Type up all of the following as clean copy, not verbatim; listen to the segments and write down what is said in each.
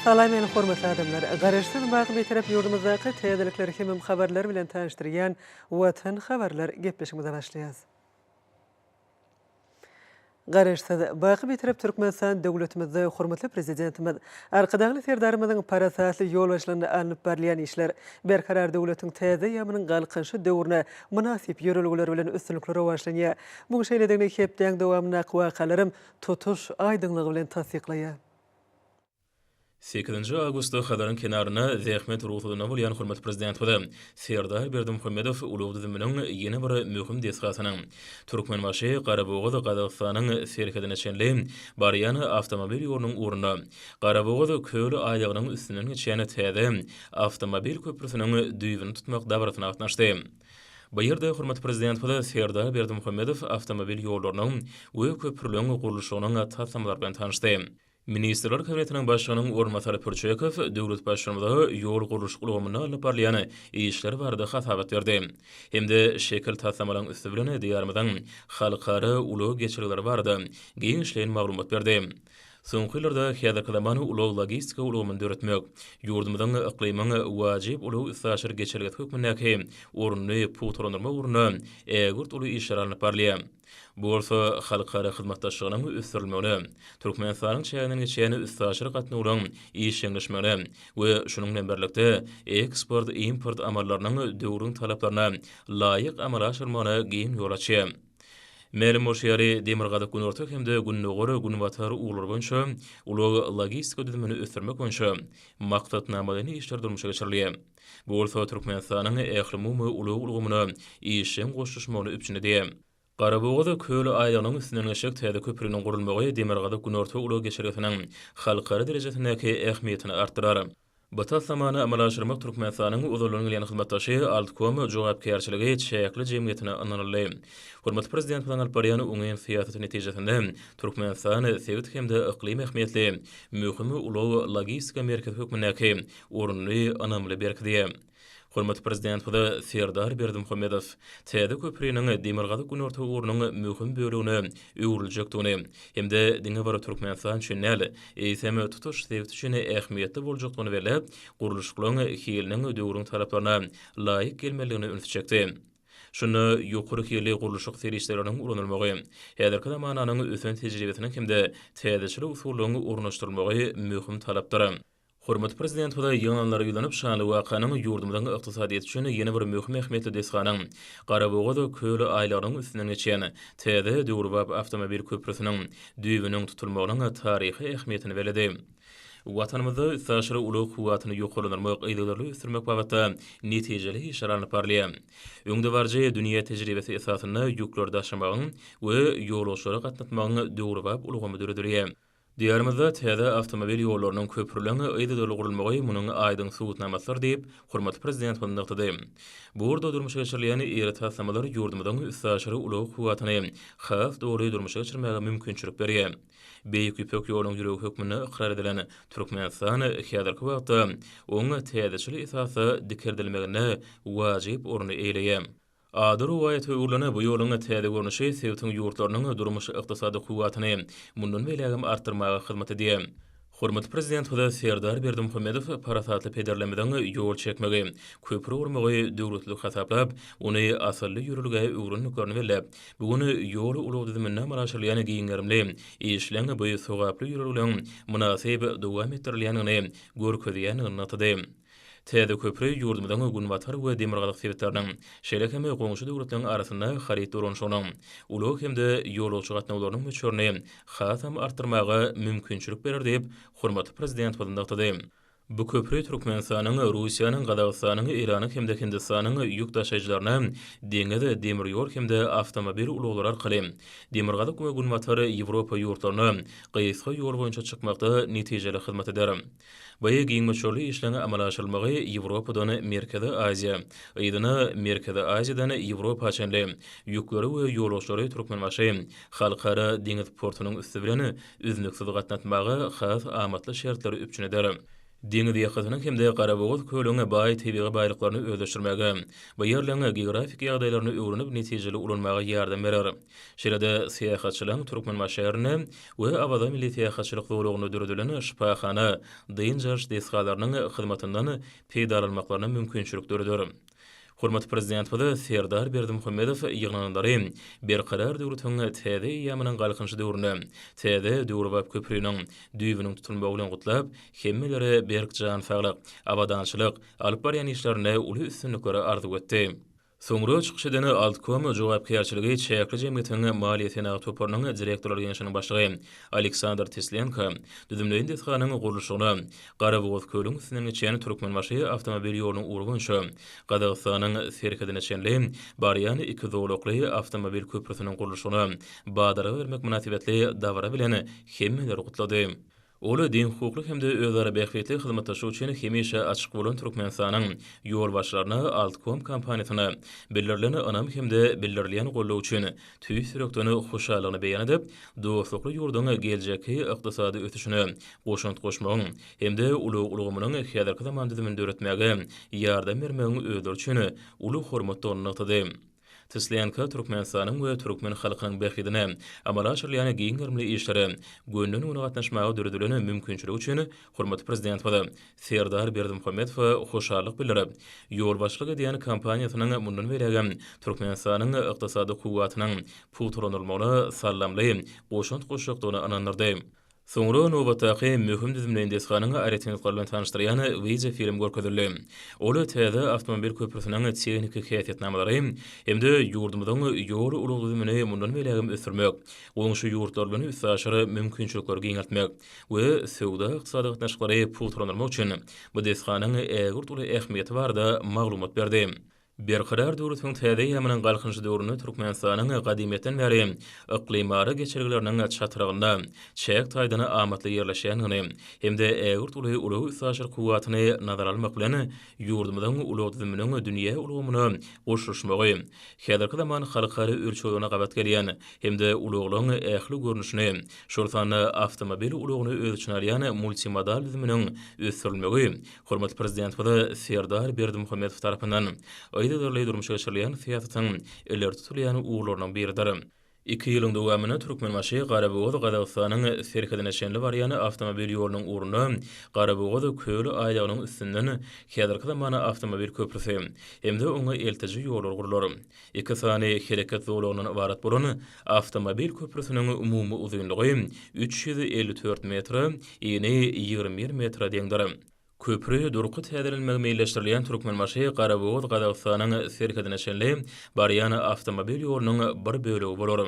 Salam meni hormatly adamlar! Garaşsyz baky Bitarap ýurdumyzdaky täzelikler hemem habarlar bilen tanyşdyrýan Watan habarlar gepleşigimize başlaýas. Garaşsyz, baky Bitarap Türkmenistan döwletimizde hormatly Prezidentimiz Arkadagly Serdarymyzyň parasatly ýolbaşçylygynda alnyp barylýan işler Berkarar döwletiň täze eýýamynyň Galkynyşy döwrüne mynasyp ýörelgeler bilen üstünlikli rowaçlanýar. Muň şeýledigini hepdäň dowamyndaky wakalaram tutuş aýdyňlygy bilen tassyklaýar. Sekizinji awgustda Hazaryň kenarynda zähmet rugsadynda bolýan hormatly Prezidentimiz Serdar Berdimuhamedow ulag düzüminiň ýene bir möhüm desgasynyň, Türkmenbaşy, Garabogaz, Gazagystanyň serhedine çenli barýan awtomobil ýolunyň ugrunda Garabogaz köl aýlagynyň üstünden geçýän täze awtomobil köprüsiniň düýbüni tutmak dabarasyna gatnaşdy. Bu ýerde hormatly Prezidentimiz Serdar Berdimuhamedow awtomobil ýollarynyň we köprüleriň gurluşygynyň taslamalary bilen tanyşdy. Ministrler Kabinetiniň Başlygynyň orunbasary Pürçekow döwlet Baştutanymyza ýol gurluşyk ulgamynda alnyp barylýan işler barada hasabat berdi hem-de şekil taslamalaryň üsti bilen Diýarymyzyň halkara ulag geçelgeleri barada giňişleýin maglumat berdi. Soňky ýyllarda häzirki zaman ulag-logistika ulgamyny döretmek, ýurdumyzyň yklymyň wajyp ulag-üstaşyr geçelgesi hökmündäki ornuny pugtalandyrmak ugrunda ägirt uly işler alnyp barylýar. Bu bolsa halkara hyzmatdaşlygynyň ösdürilmegine, Türkmenistanyň çäginden geçýän üstaşyr gatnawlaryň işjeňleşmegine we şunuň bilen birlikde, eksport-import amallarynyň döwrüň talaplaryna laýyk amala aşyrylmagyna giň ýol açýar. Mälim bolşy ýaly, Demirgazyk-Günorta hem-de Gündogar-Günbatar ugurlary boýunça ulag-logistika düzümini ösdürmek boýunça maksatnamalaýyn işler durmuşa geçirilýär. Bu bolsa Türkmenistanyň ählumumy ulag ulgamyna işjeň goşulyşmagyny üpjün edýär. Garabogaz köl aýlagynyň üstünden geçjek täze köpriniň gurulmagy Demirgazyk-Günorta ulag geçelgesiniň halkara derejesindäki ähmiýetini artdyrar. Bu taslamany amala aşyrmak Türkmenistanyň ozaldan gelýän hyzmatdaşy Altkom jogapkärçiligi çäkli jemgyýetine ynanyldy. Hormatly Prezidentimiziň alyp barýan oňyn syýasaty netijesinde Türkmenistan sebit hem-de yklym ähmiýetli möhüm ulag-logistika merkezi hökmündäki ornuny ynamly berkidýär. Hormatly Prezidentimiz Serdar Berdimuhamedow täze köpriniň Demirgazyk-Günorta ugrunyň möhüm bölegine öwrüljekdigini hem-de diňe bir Türkmenistan üçin däl, eýsem, tutuş sebit üçin ähmiýetli boljakdygyny belläp, gurluşyklaryň hiliniň döwrüň talaplaryna laýyk gelmelidigine ünsi çekdi. Şunda ýokary hilli gurluşyk serişdeleriniň ulanylmagy, häzirki zamananyň ösen tejribesiniň hem-de täzeçil usullaryň ornaşdyrylmagy möhüm talapdyr. Hormatly Prezidentimize ýygnananlara ýüzlenip, şanly wakanyň ýurdumyzyň ykdysadyýeti üçin ýene bir möhüm ähmiýetli desganyň, Garabogaz köl aýlagynyň üstünden geçýän täze döwrebap awtomobil köprüsiniň düýbüniň tutulmagynyň taryhy ähmiýetini belledi. Watanymyzda üstaşyr ulag kuwwatyny ýokarlandyrmak, yzygiderli ösdürmek babatda netijeli işler alnyp barylýar. Öňdebaryjy dünýä tejribesi esasynda ýükleri daşamagyň we ýolagçylary gatnatmagyň döwrebap ulgamy döredilýär. Diýarymyzda täze awtomobil ýollarynyň, köprüleriň yzygiderli gurulmagy munuň aýdyň subutnamasydyr diýip, hormatly Prezidentimiz nygtady. Bu ugurda durmuşa geçirilýän iri taslamalar ýurdumyzyň üstaşyr ulag kuwwatyny has doly durmuşa geçirmäge mümkinçilik berýär. Beýik Ýüpek ýolunyň ýüregi hökmünde ykrar edilen Türkmenistan häzirki wagtda oň täzeçil esasda dikeldilmeginde wajyp orny eýeleýär. Ady rowaýata öwrülen bu ýoluň täze görnüşi sebitiň ýurtlarynyň durmuş-ykdysady kuwwatyny mundan beýlägem artdyrmaga hyzmat edýär. Hormatly Prezidentimiz Serdar Berdimuhamedow parasatly pederlerimiziň ýol çekmegi, köpri gurmagy döwletlilik hasaplap, ony asylly ýörelgä öwrendiklerini belläp, bu gün ýol-ulag düzüminde amala aşyrylýan giň gerimli işleň bu sogaply ýörelgeleň mynasyp dowam etdirilýändigini görkezýändigini nygtady. Täze köpri ýurdumyzyň günbatar we demirgazyk sebitleriniň, şeýle hem goňşy döwletleriň arasynda haryt dolanyşygynyň, ulag hem-de ýolagçy gatnawlarynyň möçberini hasam artdyrmaga mümkinçilik berer diýip, hormatly Prezidentimiz nygtady. Bu köpri Türkmenistanyň, Russiýanyň, Gazagystanyň, Eýranyň hem-de Hindistanyň ýük daşaýjylaryna deňiz, demir ýol hem-de awtomobil ulaglary arkaly Demirgazyk we Günbatar Ýewropa ýurtlaryna gysga ýol boýunça çykmakda netijeli hyzmat eder. Bu giň möçberli işleň amala aşyrylmagy Ýewropadan Merkezi Aziýa, yzyna Merkezi Aziýadan Ýewropa çenli ýükleri we ýolagçylary Türkmenbaşy Halkara deňiz portunyň üsti bilen üznüksiz gatnatmaga has amatly şertleri üpjün eder. Deňiz ýakasynyň hem-de Garabogaz kölüň baý tebigy baýlyklaryny özleşdirmäge, bu ýerleň geografik ýagdaýlaryny öwrenip netijeli ulanmaga ýardam berer. Şeýle-de syýahatçylaryň Türkmenbaşy şäherinde we Awaza milli syýahatçylyk zolagynda döredilen şypahana, dynç alyş desgalarynyň hyzmatyndan peýdalanmaklaryna mümkinçilik döreder. Hormatly Prezidentimiz Serdar Berdimuhamedow ýygnananlary Berkarar döwletiň täze eýýamynyň Galkynyşy döwründe täze döwrebap köpriniň düýbüniň tutulmagy bilen gutlap, hemmelere berk jan saglyk, abadançylyk, alyp barýan işlerinde uly üstünlikleri arzuw etdi. Soňra çykyş eden Altkom jogapkärçiligi çäkli jemgyýetiniň maliýe-senagat toparynyň direktorlar geňeşiniň başlygy Aleksandr Teslenko düzümleýin desganyň gurluşygyna Garabogazkölüň üstünden geçýän Türkmenbaşy awtomobil ýolunyň ugry boýunça Gazagystanyň serhedine çenli barýan iki zolakly awtomobil köprüsiniň gurluşygyna badalga bermek mynasybetli dabara bilen hemmeleri gutlady. Ol deňhukukly hem-de özara bähbitli hyzmatdaşlyk üçin hemişe açyk bolan Türkmenistanyň ýolbaşçylaryna Altkom kompaniýasyna bildirilen ynam hem-de bildirilýän goldaw üçin tüýs ýürekden hoşallygyny beýan edip, dostlukly ýurduň geljekki ykdysady ösüşine goşant goşmagyň hem-de ulag ulgamynyň häzirki zaman düzümini döretmäge ýardam bermegiň özleri üçin uly hormatdygyny nygtady. Tislenko Türkmenistanyň we türkmen halkynyň bähbidine amala aşyrylýan giň gerimli işlere gönden-göni gatnaşmaga döredilen mümkinçilik üçin hormatly Prezidentimiz Serdar Berdimuhamedowa hoşallyk bildirip, ýolbaşçylyk edýän kompaniýasynyň mundan beýlägem Türkmenistanyň ykdysady kuwwatynyň pugtalandyrylmagyna saldamly goşant goşjakdygyna ynandyrdy. Soňra nobatdaky möhüm düzümleýin desganyň aýratynlyklary bilen tanyşdyrýan wideofilm görkezildi. Ol täze awtomobil köprüsiniň tehniki häsiýetnamalary hem-de ýurdumyzyň ýol-ulag düzümini mundan beýlägem ösdürmek, goňşy ýurtlar bilen üstaşyr mümkinçilikleri giňeltmek we söwda-ykdysady gatnaşyklary pugtalandyrmak üçin bu desganyň ägirt uly ähmiýeti barada maglumat berdi. Berkarar döwletiň täze eýýamynyň Galkynyşy döwründe Türkmenistanyň gadymyýetden bäri yklymara geçelgeleriniň çatrygynda çäk taýdan amatly ýerleşýändigini hem-de ägirt uly ulag-üstaşyr kuwwatyny nazara almak bilen, ýurdumyzyň ulag düzüminiň dünýä ulgamyna goşulyşmagy häzirki zaman halkara ölçeglerine gabat gelýän hem-de ulaglaryň ähli görnüşini, şol sanda awtomobil ulagyny öz içine alýan multimodal düzüminiň ösdürilmegi Hormatly Prezidentimiz Serdar Berdimuhamedow tarapyndan yzygiderli durmuşa geçirilýän syýasatyň ileri tutulýan ugurlarynyň biridir. Iki ýylyň dowamynda Türkmenbaşy, Garabogaz Gazagystanyň serhedine çenli barýan awtomobil ýolunyň ugrunda Garabogaz köl aýlagynyň üstünden häzirki zaman awtomobil köprüsi hem-de oňa eltiji ýollar gurlar. Iki sany hereket zolagyndan ybarat bolan awtomobil köprüsiniň umumy uzynlygy 354 metre, eni 21 metre deňdir. Köpri durky täzelenmegi meýilleşdirilýän Türkmenbaşy, Garabogaz Gazagystanyň serhedine çenli barýan awtomobil ýolunyň bir bölegi bolar.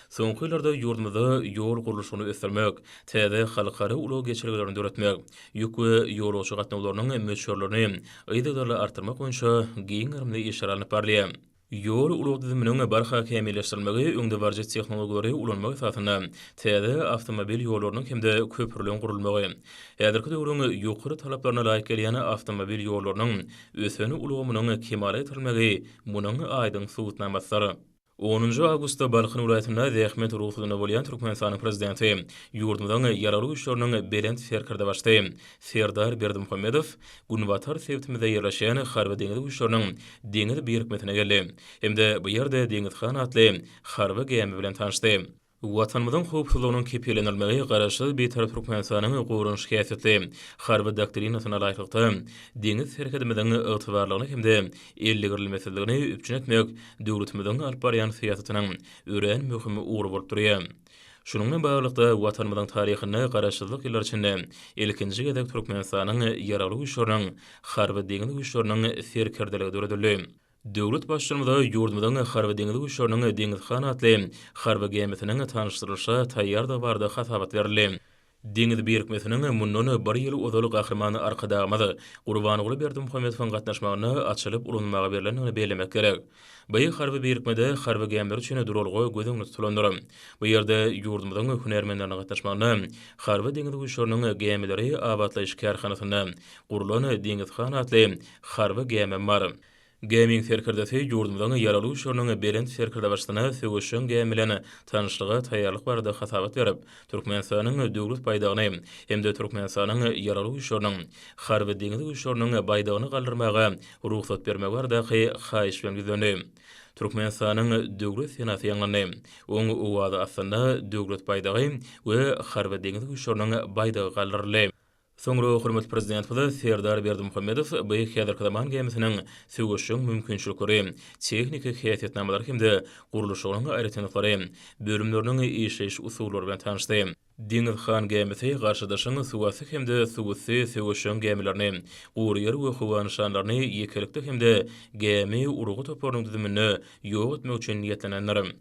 Soňky ýyllarda ýurdumyzda ýol gurluşygyny ösdürmek, täze halkara ulag geçelgelerini döretmek, ýük we ýolagçy gatnawlarynyň möçberlerini yzygiderli artdyrmak boýunça giň gerimli işler alnyp barylýar. Ýol ulag düzüminiň barha kämilleşdirilmegi öňdebaryjy tehnologiýalary ulanmak esasynda täze awtomobil ýollarynyň hem-de köprüleriň gurulmagy, häzirki döwrüň ýokary talaplaryna laýyk gelýän awtomobil ýollarynyň ösen ulgamynyň kemala getirilmegi munuň aýdyň subutnamasydyr. Onunjy awgustda Balkan welaýatynda zähmet rugsadynda bolýan Türkmenistanyň Prezidenti, ýurdumyzyň Ýaragly Güýçleriniň Belent Serkerdebaşysy Serdar Berdimuhamedow günbatar sebitimizde ýerleşýän Harby-deňiz güýçleriniň deňiz birikmesine geldi hem-de bu ýerde Deňiz han atly harby gämi bilen tanyşdy. Watanymyzyň howpsuzlygynyň kepillendirilmegi Garaşsyz, Bitarap Türkmenistanyň goranyş häsiýetli Harby doktrinasyna laýyklykda, deňiz serhedimiziň ygtybarlygyny hem-de eldegirilmesizligini üpjün etmek döwletimiziň alyp barýan syýasatynyň örän möhüm ugry bolup durýar. Şunuň bilen baglylykda, Watanymyzyň taryhynda Garaşsyzlyk ýyllary içinde ilkinji gezek Türkmenistanyň Ýaragly Güýçleriniň Harby-deňiz güýçleriniň serkerdeligi döredildi. Döwlet Baştutanymyza ýurdumyzyň Harby-deňiz güýçleriniň Deňiz han atly harby gämisiniň tanyşdyrylyşa taýýardygy barada hasabat berildi. Deňiz birikmesiniň mundan bir ýyl ozal Gahryman Arkadagymyz Gurbanguly Berdimuhamedowyň gatnaşmagynda açylyp ulanylmaga berlendigini bellemek gerek. Bu harby birikmede harby gämiler üçin duralga göz öňünde tutulandyr. Bu ýerde ýurdumyzyň hünärmenleriniň gatnaşmagynda Harby-deňiz güýçleriniň gämileri abatlaýyş kärhanasynda gurlan Deňiz han atly harby gämem bar. Gämiň serkerdesi ýurdumyzyň Ýaragly Güýçleriniň Belent Serkerdebaşysyna söweşjeň gämi bilen tanyşlyga taýýarlyk barada hasabat berip, Türkmenistanyň Döwlet baýdagyny hem-de Türkmenistanyň Ýaragly Güýçleriniň Harby-deňiz güýçleriniň baýdagyny galdyrmaga rugsat bermegi baradaky haýyş bilen ýüzlendi. Türkmenistanyň Döwlet senasy ýaňlandy. Oň owazy astynda Döwlet baýdagy we Harby-deňiz güýçleriniň baýdagy galdyryldy. Soňra hormatly Prezidentimiz Serdar Berdimuhamedow bu häzirki zaman gämisiniň söweşjeň mümkinçilikleri, tehniki häsiýetnamalary hem-de gurluşygynyň aýratynlyklary, bölümleriniň işleýiş usullary bilen tanyşdy. Deňiz han gämisi garşydaşyň suwasty hem-de suwüsti söweşjeň gämilerini, gury ýer we howa nyşanlaryny ýekelikde hem-de gämi urgy toparynyň düzüminde ýok etmek üçin niýetlenendir.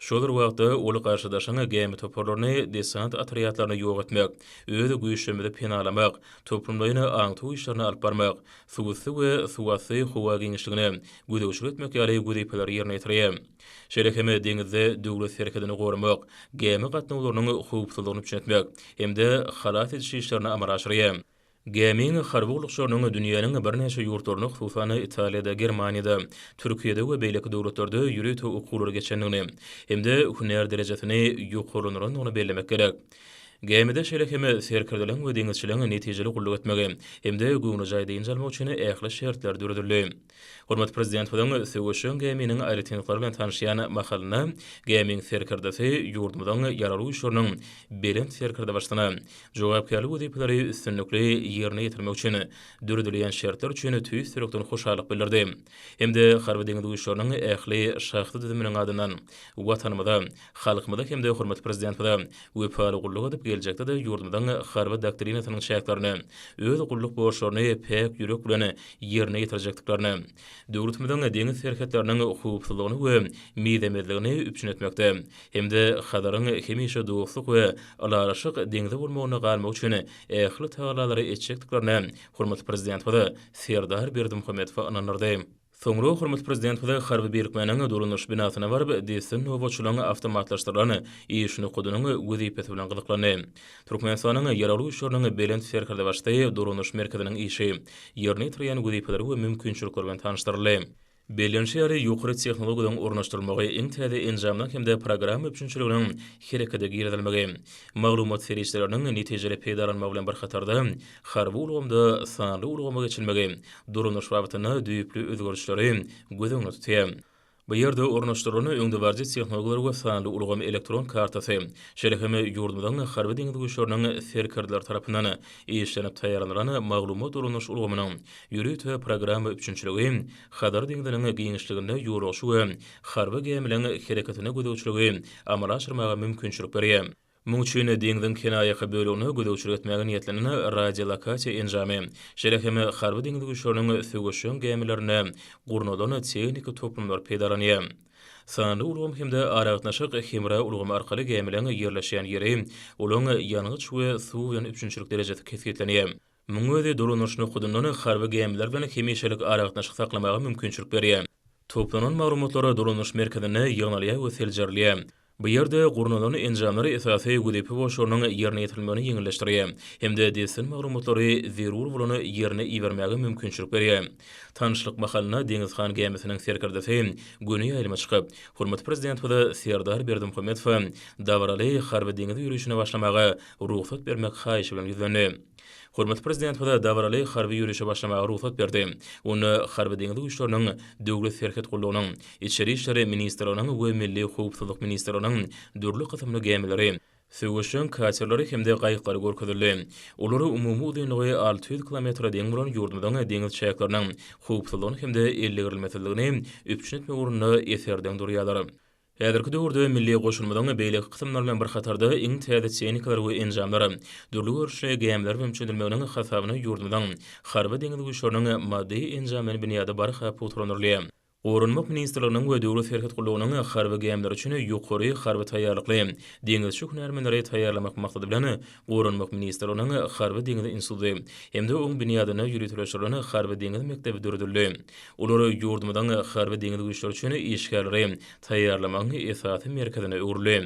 Şol bir wagtda, ol garşydaşyň gämi toparlaryny, desant otrýadlaryny ýok etmek, öz güýçlerimizi penalamak, toplumlaýyn aňtaw işlerini alyp barmak, suwüsti we suwasty howa giňişligine gözegçilik etmek ýaly wezipeleri ýerine ýetirýär. Şeýle hem deňizde döwlet serhedini goramak, gämi gatnawlarynyň howpsuzlygyny üpjün etmek hem-de halas ediş işlerini amala aşyrýar. Gämiň harby gullukçylarynyň dünýäniň birnäçe ýurtlarynda, hususan-da, Italiýada, Germaniýada, Türkiýede we beýleki döwletlerde ýörite okuwlary geçendigini hem-de hünär derejesini ýokarlandyrandygyny bellemek gerek. Gämide şeýle hem serkerdeleriň we deňizçileriň netijeli gulluk etmegi hem-de göwnejaý dynç almagy üçin ähli şertler döredildi. Hormatly Prezidentimiziň söweşjeň gäminiň aýratynlyklary bilen tanyşýan mahalynda gämiň serkerdesi ýurdumyzyň Ýaragly Güýçleriniň Belent Serkerdebaşysyna jogapkärli wezipeleri üstünlikli ýerine ýetirmek üçin döredilýän şertler üçin tüýs ýürekden hoşallyk bildirdi hem-de Harby-deňiz güýçleriniň ähli şahsy düzüminiň adyndan Watanymyza, halkymyza hem-de hormatly Prezidentimize wepaly gulluk edip, geljekde-de ýurdumyzyň Harby doktrinasynyň çäklerinde öz gulluk borçlaryny päk ýürek bilen ýerine ýetirjekdiklerine, döwletimiziň deňiz serhetleriniň howpsuzlygyny we mizemezligini üpjün etmekde hem-de Hazaryň hemişe dostluk we ylalaşyk deňzi bolmagynda galmagy üçin ähli tagallalary etjekdiklerine hormatly Prezidentimiz Serdar Berdimuhamedow ynandyrdy. Soňra hormatly Prezidentimiz harby birikmäniň dolanyş binasyna baryp, dessin nobatçylaryň awtomatlaşdyrylan iş nokadynyň wezipesi bilen gyzyklandy. Türkmenistanyň Ýaragly Güýçleriniň Belent Serkerdebaşysy dolanyş merkeziniň işi, ýerine ýetirýän wezipeleri we mümkinçilikleri bilen tanyşdyryldy. Bellenişi ýaly, ýokary tehnologiýalaryň ornaşdyrylmagy, iň täze enjamlaryň hem-de programma üpjünçiliginiň herekete girizilmegi, maglumat serişdeleriniň netijeli peýdalanylmagy bilen bir hatarda, harby ulgamda sanly ulgama geçilmegi durmuş babatynda düýpli özgerişleri göz öňünde tutýar. Bu ýerde ornaşdyrylan öňdebaryjy tehnologiýalar we sanly ulgam elektron kartasy, şeýle hem ýurdumyzyň Harby-deňiz güýçleriniň serkerdeleri tarapyndan işlenip taýýarlanylan maglumat dolanyş ulgamynyň ýörite programma üpjünçiligi Hazar deňziniň giňişliginde ýolagçy we harby gämileriň hereketine gözegçiligi amala aşyrmaga mümkinçilik berýär. Munuň üçin deňziň kenarýaka bölegine gözegçilik etmäge niýetlenen radiolokasiýa enjamy, şeýle hem harby-deňiz güýçleriniň söweşjeň gämilerinde gurnalan tehniki toplumlar peýdalanýar. Sanly ulgam hem-de aragatnaşyk hemra ulgamy arkaly gämileriň ýerleşýän ýeri, olaryň ýangyç we suw bilen üpjünçilik derejesi kesgitlenýär. Munuň özi dolanyş nokadyndan harby gämiler bilen hemişelik aragatnaşyk saklamaga mümkinçilik berýär. Toplanan maglumatlar dolanyş merkezinde ýygnalýar we seljerilýär. Bu ýerde gurnalan enjamlar esasy wezipe borçlarynyň ýerine ýetirilmegini ýeňilleşdirýär hem-de dessin maglumatlary zerur bolan ýerine ibermäge mümkinçilik berýär. Tanyşlyk mahalynda Deňiz han gämisiniň serkerdesi göni ýaýlyma çykyp, hormatly Prezidentimiz Serdar Berdimuhamedowa dabaraly harby-deňiz ýörişine başlamaga rugsat bermek haýyşy bilen ýüzlendi. Hormatly Prezidentimiz dabaraly harby ýörişe başlamaga rugsat berdi. Onda Harby-deňiz güýçleriniň, Döwlet serhet gullugynyň, Içeri işler ministrliginiň we Milli howpsuzlyk ministrliginiň dürli kysymly gämileri, söweşjeň katerleri hem-de gaýyklary görkezildi. Olar umumy uzynlygy 600 kilometre deň bolan ýurdumyzyň deňiz çäkleriniň howpsuzlygyny hem-de eldegrilmesizligini üpjün etmek ugrunda eserdeň durýarlar. Häzirki döwürde milli goşunymyzyň beýleki kysymlary bilen bir hatarda iň täze tehnikalar we enjamlar, dürli görnüşli gämiler bilen üpjün edilmeginiň hasabyna ýurdumyzyň Harby-deňiz güýçleriniň maddy-enjamlaýyn binýady barha pugtalandyrylýar. Goranmak ministrliginiň we Döwlet serhet gullugynyň harby gämileri üçin ýokary harby taýýarlykly deňizçi hünärmenleri taýýarlamak maksady bilen Goranmak ministrliginiň Harby-deňiz instituty hem-de oň binýadynda ýöriteleşdirilen Harby-deňiz mekdebi döredildi. Olar ýurdumyzyň Harby-deňiz güýçleri üçin işgärleri taýýarlamagyň esasy merkezine öwrüldi.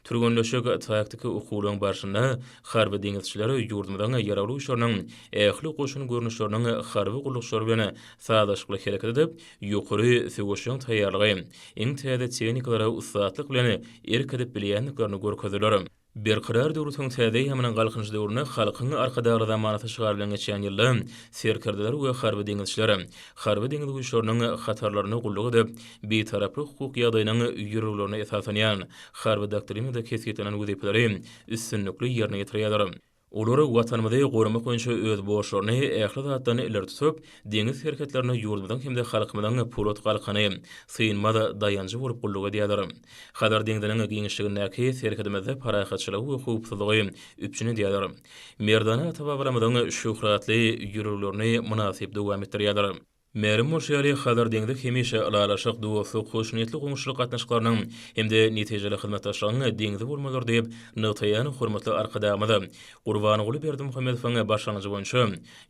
Türgenleşik taktiki okuwlaryň barşynda harby deňizçiler ýurdumyzyň Ýaragly Güýçleriniň ähli goşun görnüşleriniň harby gullukçylary bilen sazlaşykly hereket edip, ýokary söweşjeň taýýarlygy, iň täze tehnikalara ussatlyk bilen erk edip bilýändiklerini görkezdiler. Berkarar döwletiň täze eýýamynyň Galkynyş döwründe Halkyň Arkadagly zamanasy şygary bilen geçýän ýylda serkerdeler we harby deňizçiler Harby-deňiz güýçleriniň hatarlarynda gulluk edip, Bitaraplyk hukuk ýagdaýynyň ýörelgelerine esaslanýan Harby doktrinada kesgitlenen wezipeleri üstünlikli ýerine ýetirýärler. Olar Watanymyzy goramak boýunça öz borçlaryny ähli zatdan ileri tutup, deňiz serhetlerinde ýurdumyzyň hem-de halkymyzyň polat galkany, synmaz daýanjy bolup gulluk edýärler. Hazar deňziniň giňişligindäki serhedimizde parahatçylygy we howpsuzlygy üpjün edýärler. Merdana ata-babalarymyzyň şöhratly ýörelgelerini mynasyp dowam etdirýärler. Mälim bolşy ýaly, Hazar deňzi hemişe ylalaşyk, dostluk, hoşniýetli goňşulyk gatnaşyklarynyň hem-de netijeli hyzmatdaşlygyň deňzi bolmalydyr diýip nygtaýan hormatly Arkadagymyz Gurbanguly Berdimuhamedowyň başlangyjy boýunça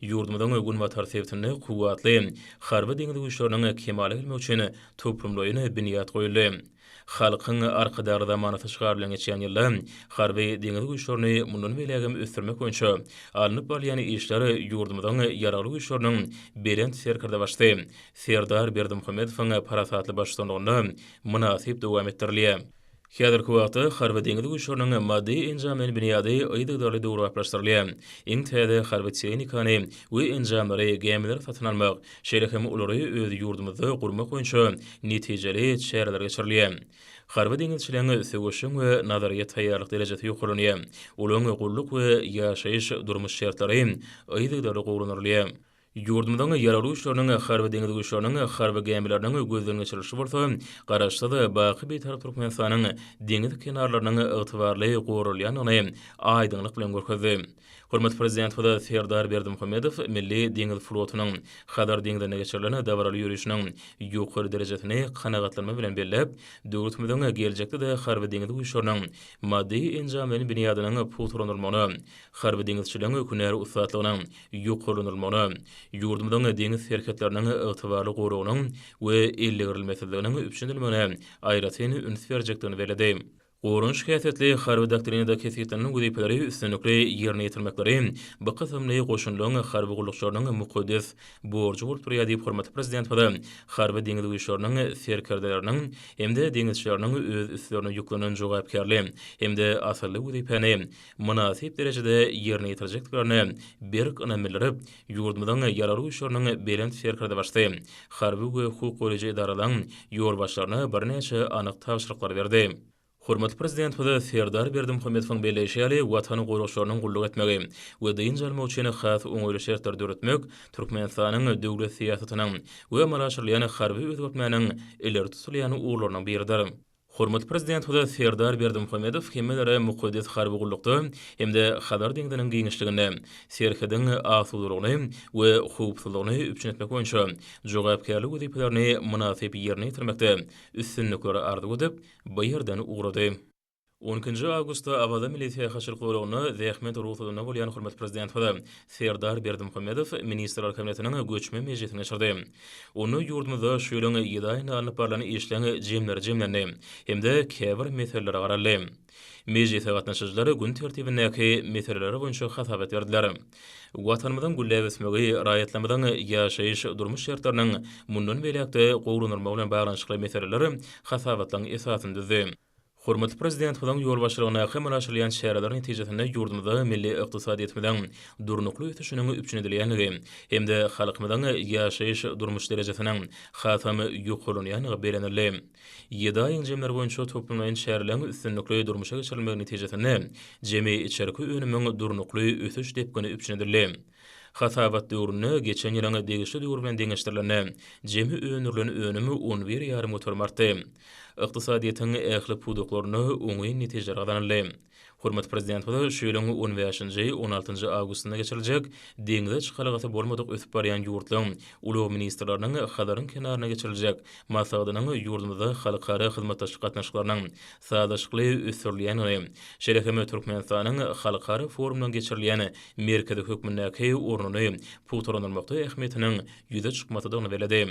ýurdumyzyň günbatar sebitinde kuwwatly Harby-deňiz güýçleriniň kemala gelmegi üçin toplumlaýyn binýat goýuldy. Halkyň Arkadagly zamanasy şygary bilen geçýän ýylda Harby deňiz güýçlerini mundan beýlägem ösdürmek boýunça alnyp barylýan işler ýurdumyzyň Ýaragly Güýçleriniň Belent Serkerdebaşysy Serdar Berdimuhamedowyň parasatly baştutanlygynda mynasyp dowam etdirilýär. Häzirki wagtda Harby deňiz güýçleriniň maddy-enjamlaýyn binýady yzygiderli döwrebaplaşdyrylýar. Iň täze harby tehnikany we enjamlary, gämileri satyn almak, şeýle hem olary öz ýurdumyzda gurmak boýunça netijeli çäreler geçirilýär. Harby deňizçileriň söweşjeň we nazaryýet taýýarlyk derejesi ýokarlanýar, olaryň gulluk we ýaşaýyş-durmuş şertleri yzygiderli gowulandyrylýar. Ýurdumyzyň Ýaragly Güýçleriniň Harby-deňiz güýçleriniň harby gämileriniň gözden geçirilişi bolsa Garaşsyz, baky Bitarap Türkmenistanyň deňiz kenarlarynyň ygtybarly goralýandygyny aýdyňlyk bilen görkezdi. Hormatly Prezidentimiz Serdar Berdimuhamedow Milli deňiz flotunyň Hazar deňzinde geçirilen dabaraly ýörişiniň ýokary derejesini kanagatlanma bilen belläp, döwletimiziň geljekde-de harby-deňiz güýçleriniň maddy-enjamlaýyn binýadynyň pugtalandyrylmagyna, harby deňizçiligiň hünär ussatlygynyň ýokarlandyrylmagyna, ýurdumyzyň deňiz serhetleriniň ygtybarly goragynyň we eldegrilmesizliginiň üpjün edilmegine aýratyn üns berjekdigini belledi. Goranyş häsiýetli Harby doktrinada kesgitlenen wezipeleri üstünlikli ýerine ýetirmekleri bu kysymly goşunlaryň harby gullukçylarynyň mukaddes borjy bolup durýar diýip, hormatly Prezidentimiz Harby deňiz güýçleriniň serkerdeleriniň hem-de deňizçileriniň öz üstlerine ýüklenen jogapkärli hem-de asylly wezipäni mynasyp derejede ýerine ýetirjekdiklerine berk ynam bildirip, ýurdumyzyň Ýaragly Güýçleriniň Belent Serkerdebaşysy, harby we hukuk goraýjy edaralaryň ýolbaşçylaryna birnäçe anyk tabşyryklary berdi. Hormatly Prezidentimiz Serdar Berdimuhamedowyň belleýşi ýaly, Watan goragçylarynyň gulluk etmegi we dynç almagy üçin has oňaýly şertleri döretmek Türkmenistanyň döwlet syýasatynyň we amala aşyrylýan harby özgertmäniň ileri tutulýan ugurlarynyň biridir. Hormatly Prezidentimiz Serdar Berdimuhamedow hemmelere mukaddes harby gullukda hem-de Hazar deňziniň giňişliginde serhediň asudalygyny we howpsuzlygyny üpjün etmek boýunça jogapkärli wezipelerini mynasyp ýerine ýetirmekde üstünlikleri arzuw edip, bu ýerden ugrady. On ikinji awgustda Awaza milli syýahatçylyk zolagynda zähmet rugsadynda bolýan hormatly Prezidentimiz Serdar Berdimuhamedow Ministrler Kabinetiniň göçme mejlisini geçirdi. Onda ýurdumyzda şu ýylyň ýedi aýynda alnyp barlan işleň jemleri jemlendi hem-de käbir meselelere garaldy. Mejlise gatnaşyjylar gün tertibindäki meseleler boýunça hasabat berdiler. Watanymyzyň gülläp ösmegi, raýatlarymyzyň ýaşaýyş-durmuş şertleriniň mundan beýläk-de gowulandyrylmagy bilen baglanyşykly meseleler hasabatlaryň esasyny düzdi. Hormatly Prezidentimiziň ýolbaşçylygyndaky amala aşyrylýan çäreler netijesinde ýurdumyzda milli ykdysadyýetimiziň durnukly ösüşiniň üpjün edilýändigi hem-de halkymyzyň ýaşaýyş-durmuş derejesiniň hasam ýokarlanýandygy bellenildi. Ýedi aýyň jemleri boýunça toplumlaýyn çäreleriň üstünlikli durmuşa geçirilmegi netijesinde jemi içerki önümiň durnukly ösüş depgini üpjün edildi. Hasabat döwründe geçen ýylyň degişli döwri bilen deňeşdirilende, jemi öndürilen önüm on bir ýarym göterim artdy. Ykdysadyýetiň ähli pudaklarynda oňyn netijeler gazanyldy. Hormatly Prezidentimiz şu ýylyň on bäşinji, on altynjy awgustynda geçiriljek deňze çykalgasy bolmadyk ösüp barýan ýurtlaryň ulag ministrleriniň Hazaryň kenarynda geçiriljek maslahatynyň ýurdumyzda halkara hyzmatdaşlyk gatnaşyklarynyň sazlaşykly ösdürilýändigini, şeýle hem Türkmenistanyň halkara forumlaryň geçirilýän merkezi hökmündäki ornuny pugtalandyrmakda ähmiýetiniň ýüze çykmasydygyny belledi.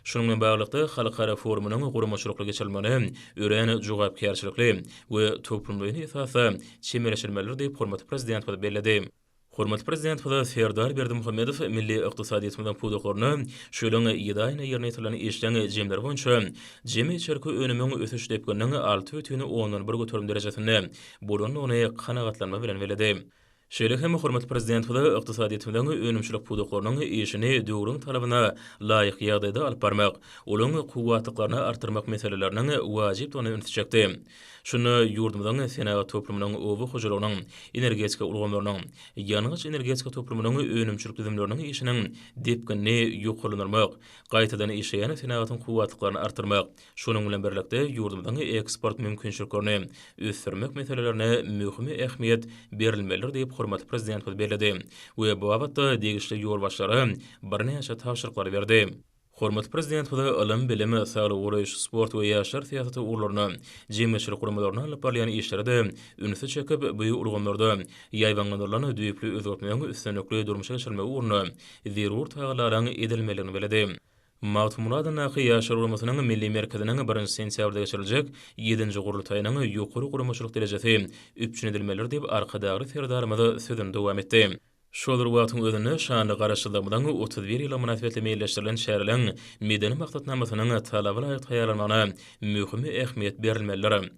Şunuň bilen baglylykda, halkara forumynyň guramaçylykly geçirilmegine. meselelerine örän jogapkärçilikli we toplumlaýyn esasda çemeleşilmelidir diýip, hormatly Prezidentimiz belledi. Hormatly Prezidentimiz Serdar Berdimuhamedow milli ykdysadyýetimiziň pudaklarynda şu ýylyň ýedi aýynda ýerine ýetirilen işleň jemleri boýunça jemi içerki önümiň ösüş depgininiň 6,1% derejesinde bolandygyny kanagatlanma bilen belledi. Şeýle hem hormatly Prezidentimiz ykdysadyýetimiziň önümçilik pudaklarynyň işini döwrüň talabyna laýyk ýagdaýda alyp barmak, olaryň kuwwatlyklaryny artdyrmak meseleleriniň wajypdygyna ünsi çekdi. Şunda ýurdumyzyň senagat toplumynyň, oba hojalygynyň, energetika ulgamlarynyň, ýangyç-energetika toplumynyň önümçilik düzümleriniň işiniň depginini ýokarlandyrmak, gaýtadan işleýän senagatyň kuwwatlyklaryny artdyrmak, şonuň bilen birlikde, ýurdumyzyň eksport mümkinçiliklerini ösdürmek meselelerine möhüm ähmiýet berilmelidir diýip, hormatly Prezidentimiz belledi we bu babatda degişli ýolbaşçylara birnäçe tabşyryklary berdi. Hormatly Prezidentimiz ylym-bilim, saglygy goraýyş, sport we ýaşlar syýasaty ugurlarynda jemgyýetçilik guramalarynda alnyp barylýan işlere-de ünsi çekip, bu ulgamlarda ýaýbaňlandyrylan düýpli özgertmegiň üstünlikli durmuşa geçirilmegi ugrunda zerur tagallalaryň edilmelidigini belledi. Magtymguly adyndaky Ýaşlar guramasynyň Milli merkeziniň birinji sentýabrda geçiriljek ýedinji gurultaýynyň ýokary guramaçylyk derejesi üpjün edilmelidir diýip, Arkadagly Serdarymyz sözüni dowam etdi. Şol bir wagtyň özünde, şanly Garaşsyzlygymyzyň 31 ýyllygy mynasybetli meýilleşdirilen çäreleriň medeni maksatnamasynyň talaba laýyk taýýarlanmagyna möhüm ähmiýet berilmelidir.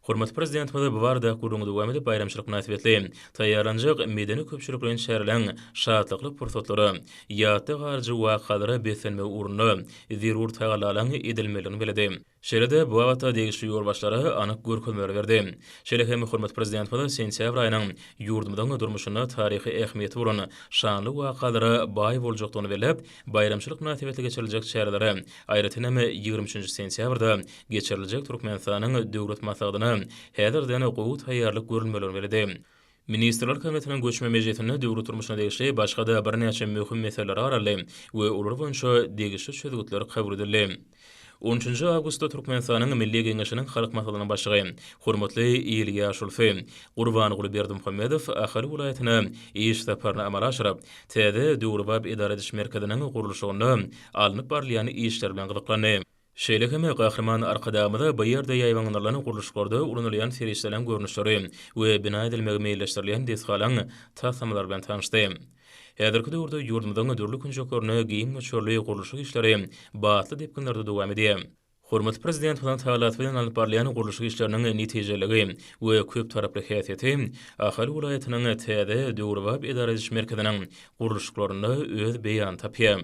Hormatly Prezidentimiz bu barada gürrüňi dowam edip, baýramçylyk mynasybetli taýýarlanjak medeni-köpçülikleýin çäreleriň şatlykly pursatlara, ýatda galyjy wakalara beslenmegi ugrunda zerur tagallalaryň edilmelidigini belledi. Şeýle-de bu babatda degişli ýolbaşçylara anyk görkezmeleri berdi. Şeýle hem hormatly Prezidentimiz sentýabr aýynyň ýurdumyzyň durmuşynda taryhy ähmiýeti bolan şanly wakalara baý boljakdygyny belläp, baýramçylyk mynasybetli geçiriljek çärelere, aýratyn hem 23 üçünji sentýabrda geçiriljek Türkmenistanyň Döwlet Maslahatyna häzirden gowy taýýarlyk görülmelidigini belledi. Ministrler Kabinetiniň göçme mejlisinde döwlet durmuşyna degişli başga-da birnäçe möhüm meseleler garaldy we olar boýunça degişli çözgütler kabul edildi. On üçünji awgustda Türkmenistanyň Milli Geňeşiniň Halk Maslahatynyň Başlygy, hormatly il ýaşulusy Gurbanguly Berdimuhamedow Ahal welaýatyna iş saparyny amala aşyryp, täze döwrebap edara ediş merkeziniň gurluşygynda alnyp barylýan işler bilen gyzyklandy. Şeýle hem Gahryman Arkadagymyza bu ýerde ýaýbaňlandyrylan gurluşyklarda ulanylýan serişdeleriň görnüşleri we bina edilmegi meýilleşdirilýän desgalaryň taslamalary bilen tanyşdy. Häzirki döwürde ýurdumyzyň dürli künjeklerinde giň möçberli gurluşyk işleri batly depginlerde dowam edýär. Hormatly Prezidentimiziň tagallasy bilen alnyp barylýan gurluşyk işleriniň netijeliligi we köptaraply häsiýeti Ahal welaýatynyň täze döwrebap edara ediş merkeziniň gurluşyklarynda öz beýanyny tapýar.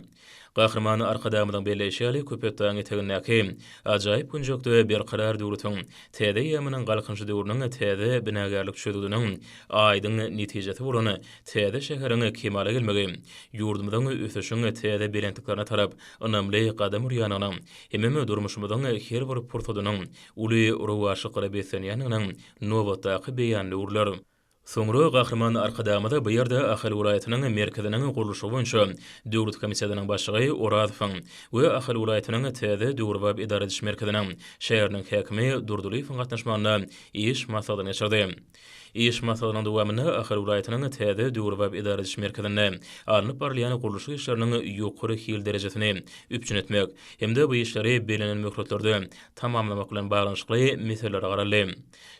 Gahryman Arkadagymyzyň belleýşi ýaly, Köpetdagyň etegindäki ajaýyp künjekde Berkarar döwletiň täze eýýamynyň Galkynyşy döwrüniň täze binagärlik çözgüdiniň aýdyň netijesi bolan täze şäheriň kemala gelmegi ýurdumyzyň ösüşiň täze belentliklerine tarap ynamly gadam urýandygynyň hemem durmuşymyzyň her bir pursadynyň uly rowaçlyklara beslenýändiginiň nobatdaky beýanyna öwrüler. Soňra Gahryman Arkadagymyz bu ýerde Ahal welaýatynyň merkeziniň gurluşygy boýunça döwlet komitetiniň başlygy Orazowyň we Ahal welaýatynyň täze döwrebap edara ediş merkeziniň şäheriniň häkimi Durdylyýewiň gatnaşmagynda iş maslahatyny geçirdi. Iş maslahatynyň dowamynda Ahal welaýatynyň täze döwrebap edara ediş merkezinde alnyp barylýan gurluşyk işleriniň ýokary hil derejesini üpjün etmek hem-de bu işleri bellenen möhletlerde tamamlamak bilen baglanyşykly meselelere garaldy.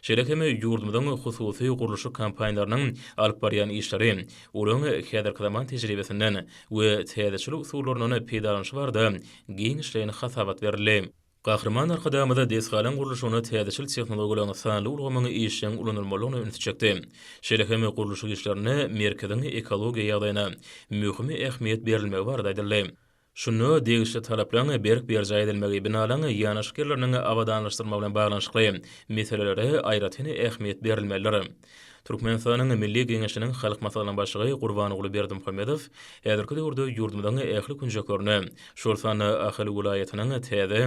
Şeýle hem ýurdumyzyň hususy gurluşyk kompaniýalarynyň alyp barýan işleri, olaryň häzirki zaman tejribesinden we täzeçil usullaryndan peýdalanyşy barada giňişleýin hasabat berildi. Gahryman Arkadagymyz desgalaryň gurluşygynda täzeçil tehnologiýalaryň, sanly ulgamyň işjeň ulanylmalydygyna ünsi çekdi. Şeýle hem gurluşyk işlerinde merkeziň ekologiýa ýagdaýyna möhüm ähmiýet berilmegi barada aýdyldy. Şunda degişli talaplaryň berk berjaý edilmegi, binalaryň ýanaşyk ýerleriniň abadanlaşdyrylmagy bilen baglanyşykly meselelere aýratyn ähmiýet berilmelidir. Türkmenistanyň Milli Geňeşiniň Halk Maslahatynyň Başlygy Gurbanguly Berdimuhamedow häzirki döwürde ýurdumyzyň ähli künjeklerinde, şol sanda Ahal welaýatynyň täze,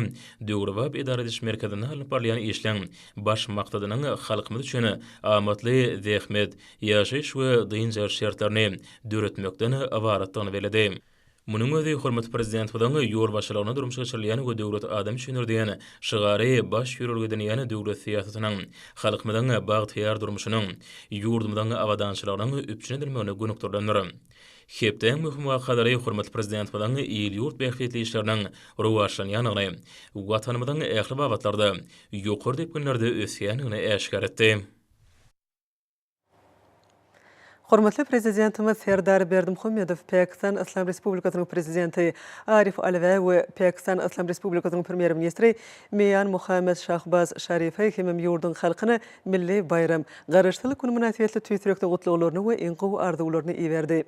döwrebap edara ediş merkezinde alnyp barylýan işleň baş maksadynyň halkymyz üçin amatly zähmet, ýaşaýyş we dynç alyş şertlerini döretmekden ybaratdygyny belledi. Munuň özi hormatly Prezidentimiziň ýolbaşçylygynda durmuşa geçirilýän we Döwlet adam üçindir diýen şygary baş ýörelge edinýän döwlet syýasatynyň halkymyzyň bagtyýar durmuşynyň, ýurdumyzyň abadançylygynyň üpjün edilmegine gönükdirilendir. Hepdäň möhüm wakalary hormatly Prezidentimiziň il-ýurt bähbitli işleriniň rowaçlanýandygyny, Watanymyzyň ähli babatlarda ýokary depginlerde ösýändigini äşgär etdi. Hormatly Prezidentimiz Serdar Berdimuhamedow Pakistan Yslam Respublikasynyň Prezidenti Arif Alwä we Pakistan Yslam Respublikasynyň Premýer-ministri Mian Muhammed Şahbaz Şarife hemem ýurduň halkyna milli baýram, Garaşsyzlyk güni mynasybetli tüýs ýürekden gutlaglaryny we iň gowy arzuwlaryny iberdi.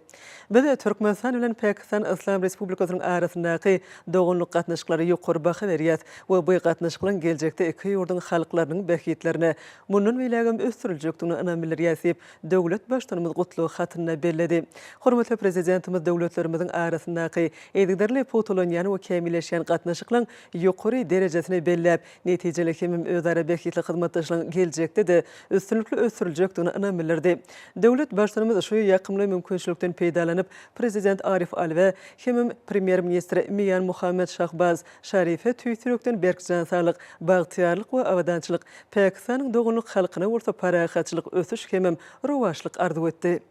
Biz Türkmenistan bilen Pakistan Yslam Respublikasynyň arasyndaky doganlyk gatnaşyklara ýokary baha berýäs we bu gatnaşyklaryň geljekde iki ýurduň halklarynyň bähbitlerine mundan beýlägem ösdüriljekdigine ynam bildirýäs diýip, döwlet Baştutanymyz gutlag hatynda belledi. Hormatly Prezidentimiz döwletlerimiziň arasyndaky yzygiderli pugtalanýan we kämilleşýän gatnaşyklaryň ýokary derejesini belläp, netijeli hemem özara bähbitli hyzmatdaşlygyň geljekde-de üstünlikli ösdüriljekdigine ynam bildirdi. Döwlet Baştutanymyz şu ýakymly mümkinçilikden peýdalanyp, Prezident Arif Alwä hemem Premýer-ministr Mian Muhammed Şahbaz Şarife tüýs ýürekden berk jan saglyk, bagtyýarlyk we abadançylyk, Pakistanyň doganlyk halkyna bolsa parahatçylyk, ösüş hemem rowaçlyk arzuw etdi.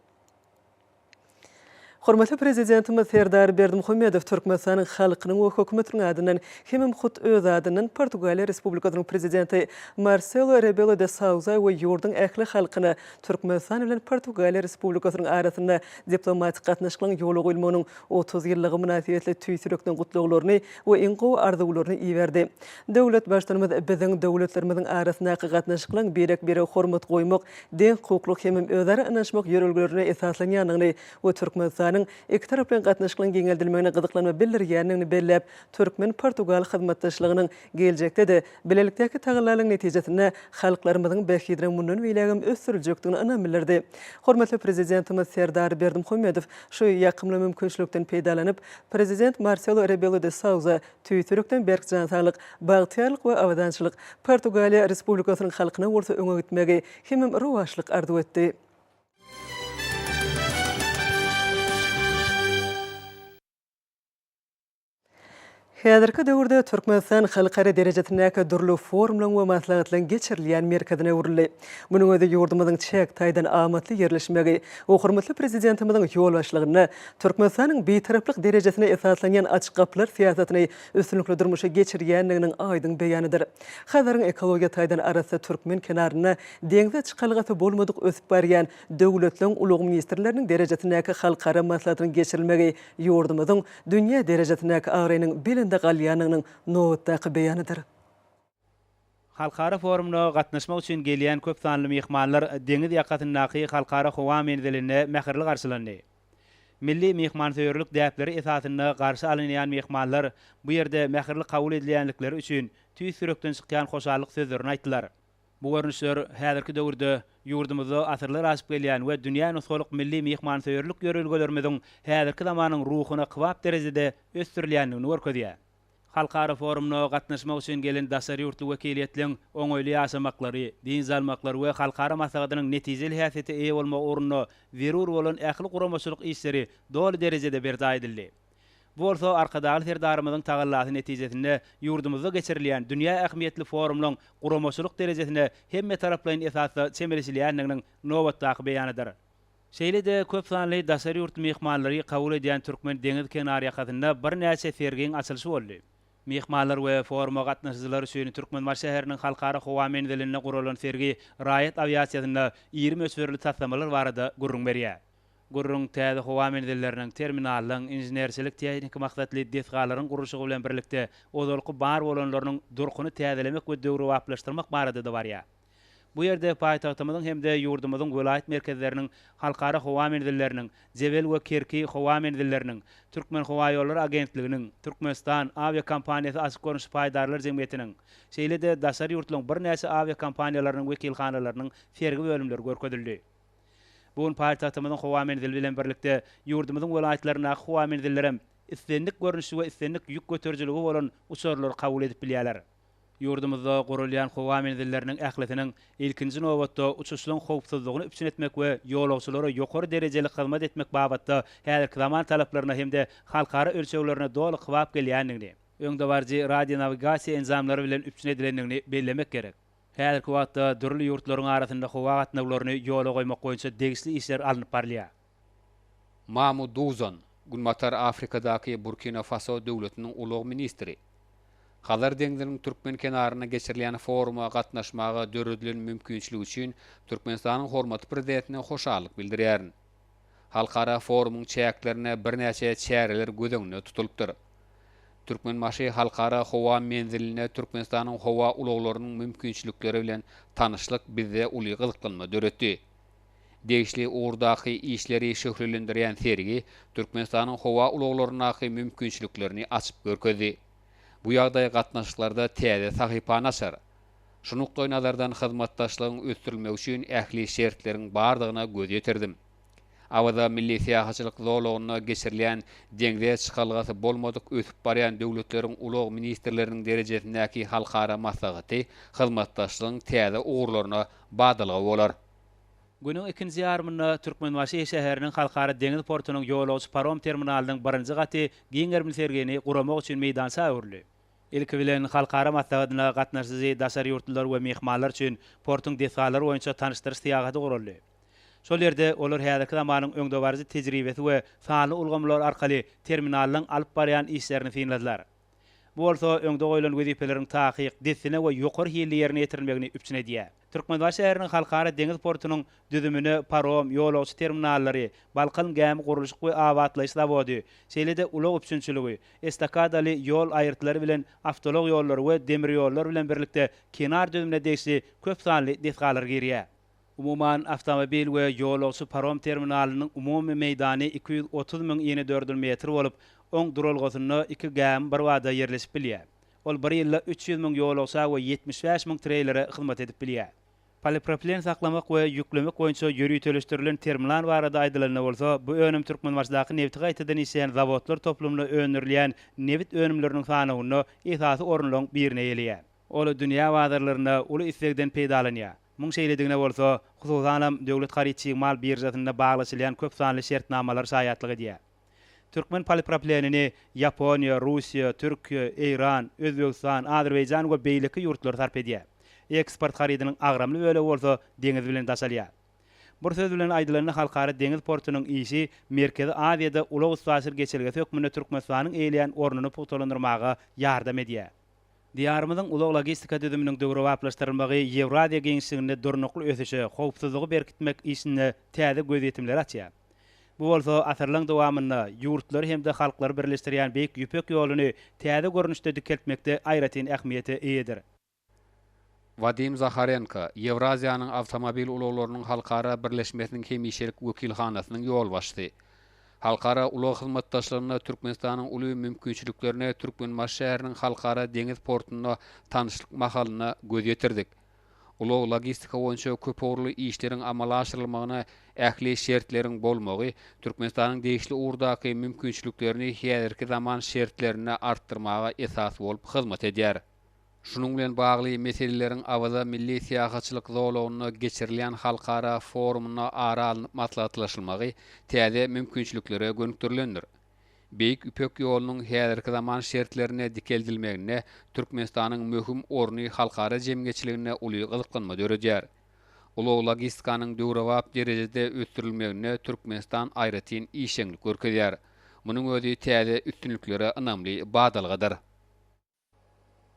Hormatly Prezidentimiz Serdar Berdimuhamedow Türkmenistanyň halkynyň we Hökümetiniň adyndan hemem hut öz adyndan Portugaliýa Respublikasynyň Prezidenti Marselo Rebelo de Sauza we ýurduň ähli halkyna Türkmenistan bilen Portugaliýa Respublikasynyň arasynda diplomatik gatnaşyklaryň ýola goýulmagynyň 30 ýyllygy mynasybetli tüýs ýürekden gutlaglaryny we iň gowy arzuwlaryny iberdi. Döwlet Baştutanymyz biziň döwletlerimiziň arasyndaky gatnaşyklaryň birek-birege hormat goýmak, deňhukuklyk hemem özara ynanyşmak ýörelgelerine esaslanýandygyny we Türkmenistanyň ikitaraplaýyn gatnaşyklaryň giňeldilmegine gyzyklanma bildirýändigini belläp, türkmen-portugal hyzmatdaşlygynyň geljekde-de bilelikdäki tagallalaryň netijesinde halklarymyzyň bähbidine mundan beýlägem ösdüriljekdigine ynam bildirdi. Hormatly Prezidentimiz Serdar Berdimuhamedow şu ýakymly mümkinçilikden peýdalanyp, Prezident Marselo Rebelo de Souza tüýs ýürekden berk jan saglyk, bagtyýarlyk we abadançylyk, Portugaliýa Respublikasynyň halkyna bolsa öňe gitmegi hemem rowaçlyk arzuw etdi. Häzirki döwürde Türkmenistan halkara derejesindäki dürli forumlaryň we maslahatlaryň geçirilýän merkezine öwrüldi. Munuň özi ýurdumyzyň çäk taýdan amatly ýerleşmegi we hormatly Prezidentimiziň ýolbaşçylygynda Türkmenistanyň Bitaraplyk derejesine esaslanýan açyk gapylar syýasatyny üstünlikli durmuşa geçirýändiginiň aýdyň beýanydyr. Hazaryň ekologiýa taýdan arassa türkmen kenarynda deňze çykalgasy bolmadyk ösüp barýan döwletleriň ulag ministrleriniň derejesindäki halkara maslahatynyň geçirilmegi ýurdumyzyň dünýä derejesindäki abraýynyň belende galýandygynyň nobatdaky beýanydyr. Halkara forumyna gatnaşmak üçin gelýän köp sanly myhmanlar deňiz ýakasyndaky Halkara howa menzilinde mähirli garşylandy. Milli myhmansöýerlik däpleri esasynda garşy alynýan myhmanlar bu ýerde mähirli kabul edilýändikleri üçin tüýs ýürekden çykýan hoşallyk sözlerini aýtdylar. Bu görnüşler häzirki döwürde ýurdumyzda asyrlar aşyp gelýän we dünýä nusgalyk milli myhmansöýerlik ýörelgelerimiziň häzirki zamanyň ruhuna kybap derejede ösdürilýändigini görkezýär. Halkara forumyna gatnaşmak üçin gelen daşary ýurtly wekiliýetleň oňaýly ýaşamaklary, dynç almaklary we halkara maslahatynyň netijeli häsiýete eýe bolmagy ugrunda zerur bolan ähli guramaçylyk işleri doly derejede berjaý edildi. Bu bolsa Arkadagly Serdarymyzyň tagallasy netijesinde ýurdumyzda geçirilýän dünýä ähmiýetli forumlaryň guramaçylyk derejesine hemmetaraplaýyn esasda çemeleşilýändiginiň nobatdaky beýanydyr. Şeýle-de köp sanly daşary ýurtly myhmanlary kabul edýän türkmen deňiz kenarýakasynda birnäçe sergiň açylyşy boldy. Myhmanlar we foruma gatnaşyjylar üçin Türkmenbaşy şäheriniň Halkara howa menzilinde guralan sergi raýat awiasiýasynda iri möçberli taslamalar barada gürrüň berýär. Gürrüň täze howa menzilleriniň, terminallaryň, inženerçilik-tehniki maksatly desgalaryň gurluşygy bilen birlikde, ozalky bar bolanlarynyň durkuny täzelemek we döwrebaplaşdyrmak barada-da barýar. Bu ýerde paýtagtymyzyň hem-de ýurdumyzyň welaýat merkezleriniň halkara howa menzilleriniň, Jebel we Kerki howa menzilleriniň, Türkmenhowaýollary agentliginiň, Türkmenistan awiakompaniýasy açyk görnüşli paýdarlar jemgyýetiniň, şeýle-de daşary ýurtlaryň birnäçe awiakompaniýalarynyň wekilhanalarynyň sergi bölümleri görkezildi. Bu gün paýtagtymyzyň howa menzili bilen birlikde, ýurdumyzyň welaýatlaryndaky howa menzillerem islendik görnüşli we islendik ýük göterijiligi bolan uçarlary kabul edip bilýärler. Ýurdumyzda gurulýan howa menzilleriniň ählisiniň, ilkinji nobatda, uçuşlaryň howpsuzlygyny üpjün etmek we ýolagçylara ýokary derejeli hyzmat etmek babatda häzirki zaman talaplaryna hem-de halkara ölçeglerine doly kybap gelýändigini, öňdebaryjy radionawigasiýa enjamlary bilen üpjün edilendigini bellemek gerek. Häzirki wagtda dürli ýurtlaryň arasynda howa gatnawlaryny ýola goýmak boýunça degişli işler alnyp barylýar. Mamu Duzan, Günbatar Afrikadaky Burkina-Faso döwletiniň ulag ministri. Hazar deňziniň türkmen kenarynda geçirilýän foruma gatnaşmaga döredilen mümkinçilik üçin Türkmenistanyň hormatly Prezidentine hoşallyk bildirýärin. Halkara forumyň çäklerinde birnäçe çäreler göz öňünde tutulypdyr. Türkmenbaşy Halkara howa menzilinde Türkmenistanyň howa ulaglarynyň mümkinçilikleri bilen tanyşlyk bizde uly gyzyklanma döretdi. Degişli ugurdaky işleri şöhlelendirýän sergi Türkmenistanyň howa ulaglaryndaky mümkinçiliklerini açyp görkezdi. Bu ýagdaý gatnaşyklarda täze sahypany açar. Şu nukdaýnazardan hyzmatdaşlygyň ösdürilmegi üçin ähli şertleriň bardygyna göz ýetirdim. Awaza milli syýahatçylyk zolagynda geçirilýän deňze çykalgasy bolmadyk ösüp barýan döwletleriň ulag ministrleriniň derejesindäki halkara maslahaty hyzmatdaşlygyň täze ugurlaryna badalga bolar. Günüň ikinji ýarymynda Türkmenbaşy şäheriniň Halkara deňiz portunyň ýolagçy parom terminalynyň birinji gaty giň gerimli sergini guramak üçin meýdança öwrüldi. Ilki bilen, halkara maslahatyna gatnaşyjy daşary ýurtlular we myhmanlar üçin portuň desgalary boýunça tanyşdyryş syýahaty guraldy. Şol ýerde olar häzirki zamanyň öňdebaryjy tejribesi we sanly ulgamlar arkaly terminallaryň alyp barýan işlerini synladylar. Bu bolsa öňde goýlan wezipeleriň takyk, dessine we ýokary hilli ýerine ýetirilmegini üpjün edýär. Türkmenbaşy şäheriniň Halkara deňiz portunyň düzümine parom, ýolagçy terminallary, Balkan gämi gurluşyk we abatlaýyş zawody, şeýle-de ulag üpjünçiligi, estakadaly ýol aýyrtlary bilen awtoulag ýollary we demir ýollar bilen birlikde kenar düzümine degişli köp sanly desgalar girýär. Umuman, awtomobil we ýolagçy parom terminalynyň umumy meýdany 230 müň inedördül metr bolup, oň duralgasynda iki gämi birbada ýerleşip bilýär. Ol bir ýylda 300 müň ýolagça we 75 müň treýlere hyzmat edip bilýär. Polipropilen saklamak we ýüklemek boýunça ýöriteleşdirilen terminal barada aýdylanda bolsa, bu önüm Türkmenbaşydaky nebiti gaýtadan işleýän zawodlar toplumynda öndürilýän nebit önümleriniň sanawynda esasy orunlaryň birini eýeleýär. Ol dünýä bazarlarynda uly islegden peýdalanýar. Muň şeýledigine bolsa, hususanam, Döwlet haryt-çig mal biržasynda baglaşylýan köp sanly şertnamalar şaýatlyk edýär. Türkmen polipropilenini Ýaponiýa, Russiýa, Türkiýe, Eýran, Özbegistan, Azerbaýjan we beýleki ýurtlar sarp edýär. Eksport harydynyň agramly bölegi bolsa deňiz bilen daşalýar. Bir söz bilen aýdylanda halkara deňiz portunyň işi Merkezi Aziýada ulag-üstaşyr geçelgesi hökmünde Türkmenistanyň eýeleýän ornuny pugtalandyrmaga ýardam edýär. Diýarymyzyň ulag-logistika düzüminiň döwrebaplaşdyrylmagy Ýewraziýa giňişliginde durnukly ösüşe, howpsuzlygy berkitmek işinde täze gözýetimleri açýar. Bu bolsa asyrlaryň dowamynda ýurtlary hem-de halklary birleşdirýän Beýik Ýüpek ýoluny täze görnüşde dikeltmekde aýratyn ähmiýete eýedir. Wadim Zaharenko, Ýewraziýanyň awtomobil ulaglarynyň halkara birleşmesiniň hemişelik wekilhanasynyň ýolbaşçysy. Halkara ulag hyzmatdaşlygynda Türkmenistanyň uly mümkinçiliklerine Türkmenbaşy şäheriniň Halkara deňiz portunda tanyşlyk mahalynda göz ýetirdik. Ulag-logistika boýunça köpugurly işleriň amala aşyrylmagyna ähli şertleriň bolmagy Türkmenistanyň degişli ugurdaky mümkinçiliklerini häzirki zaman şertlerinde artdyrmaga esas bolup hyzmat edýär. Şunuň bilen bagly meseleleriň Awaza milli syýahatçylyk zolagynda geçirilýän halkara forumynda ara alnyp maslahatlaşylmagy täze mümkinçiliklere gönükdirilendir. Beýik Ýüpek ýolunyň häzirki zaman şertlerinde dikeldilmeginde Türkmenistanyň möhüm orny halkara jemgyýetçiliginde uly gyzyklanma döredýär. Ulag-logistikanyň döwrebap derejede ösdürilmeginde Türkmenistan aýratyn işjeňlik görkezýär. Munuň özi täze üstünliklere ynamly badalgadyr.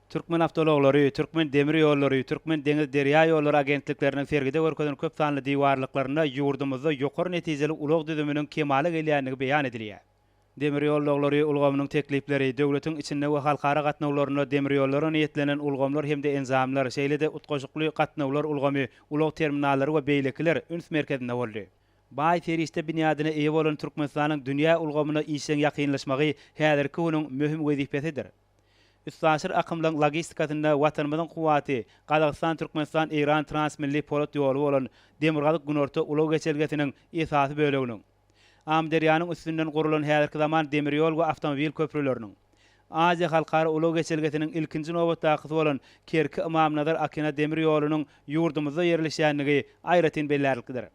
Türkmen awtoulaglary, Türkmen demir ýollary, Türkmen deňiz derýa ýollary agentlikleriniň sergide görkezen köp sanly diwarlyklarynda ýurdumyzda ýokary netijeli ulag düzüminiň kemala gelýändigi beýan edilýär. Demir ýol ulaglary ulgamynyň teklipleri, döwletiň içinde we halkara gatnawlarynda demir ýollara niýetlenen ulgamlar hem-de enjamlar, şeýle-de utgaşykly gatnawlar ulgamy, ulag terminallary we beýlekiler üns merkezinde boldy. Baý serişde binýadyna eýe bolan Türkmenistanyň dünýä ulgamyna işjeň ýakynlaşmagy häzirki günüň möhüm wezipesidir. Üstaşyr akymlaryň logistikasynda Watanymyzyň kuwwaty Gazagystan-Türkmenistan-Eýran transmilli polat ýoly bolan Demirgazyk-Günorta ulag geçelgesiniň esasy böleginiň, Amyderýanyň üstünden gurlan häzirki zaman demir ýol we awtomobil köprüleriniň, Aziýa halkara ulag geçelgesiniň ilkinji nobatdakysy bolan Kerki-Ymamnazar-Akina demir ýolunyň ýurdumyzda ýerleşýändigi aýratyn bellärliklidir.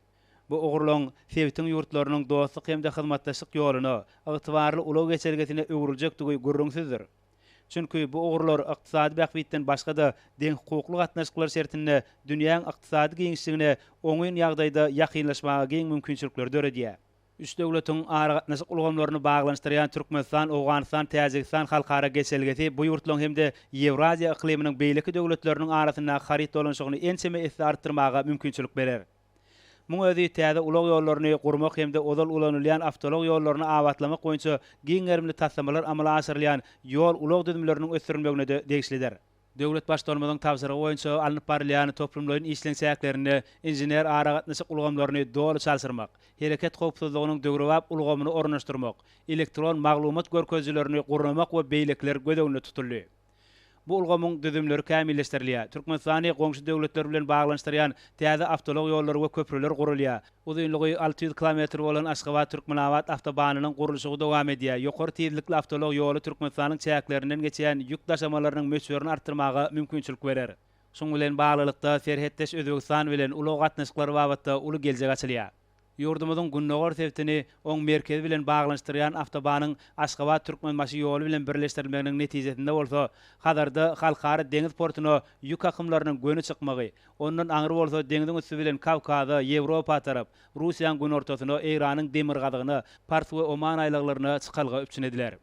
Bu ugurlaryň sebitiň ýurtlarynyň dostluk hem-de hyzmatdaşlyk ýoluna, ygtybarly ulag geçelgesine öwrüljekdigi gürrüňsizdir. Çünki bu ugurlar ykdysady bähbitden başga-da deňhukukly gatnaşyklar şertinde dünýäň ykdysady giňişligine oňyn ýagdaýda ýakynlaşmaga giň mümkinçilikleri döredýär. Üç döwletiň aragatnaşyk ulgamlaryny baglanyşdyrýan Türkmenistan, Owganystan, Täjigistan halkara geçelgesi bu ýurtlaryň hem-de Ýewraziýa yklymynyň beýleki döwletleriniň arasyndaky haryt dolanyşygyny ençeme esse artdyrmaga mümkinçilik berer. Muň özi täze ulag ýollaryny gurmak hem-de ozal ulanylýan awtoulag ýollaryny abatlamak boýunça giň gerimli taslamalar amala aşyrylýan ýol-ulag düzümleriniň ösdürilmegine-de degişlidir. Döwlet Baştutanymyzyň tabşyrygy boýunça alnyp barylýan toplumlaýyn işleň çäklerinde inžener aragatnaşyk ulgamlaryny doly çalşyrmak, hereket howpsuzlygynyň döwrebap ulgamyny ornaşdyrmak, elektron maglumat görkezijilerini gurnamak we beýlekiler göz öňünde tutuldy. Bu ulgamyň düzümleri kämilleşdirilýär. Türkmenistany goňşy döwletler bilen baglanyşdyrýan täze awtoulag ýollary we köprüler gurulýar. Uzynlygy 600 kilometr bolan Aşgabat-Türkmenabat awtobanynyň gurluşygy dowam edýär. Ýokary tizlikli awtoulag ýoly Türkmenistanyň çäklerinden geçýän ýük daşamalarynyň möçberini artdyrmaga mümkinçilik berer. Şunuň bilen baglylykda, serhetdeş Özbegistan bilen ulag gatnaşyklary babatda uly geljek açylýar. Ýurdumyzyň gündogar sebitini oň merkezi bilen baglanyşdyrýan awtobanyň Aşgabat-Türkmenbaşy ýoly bilen birleşdirilmeginiň netijesinde bolsa, Hazarda halkara deňiz portuna ýük akymlarynyň göni çykmagy, ondan aňry bolsa deňziň üsti bilen Kawkaza, Ýewropa tarap, Russiýanyň günortasyna, Eýranyň demirgazygyna, Pars we Oman aýlaglaryna çykalga üpjün ediler.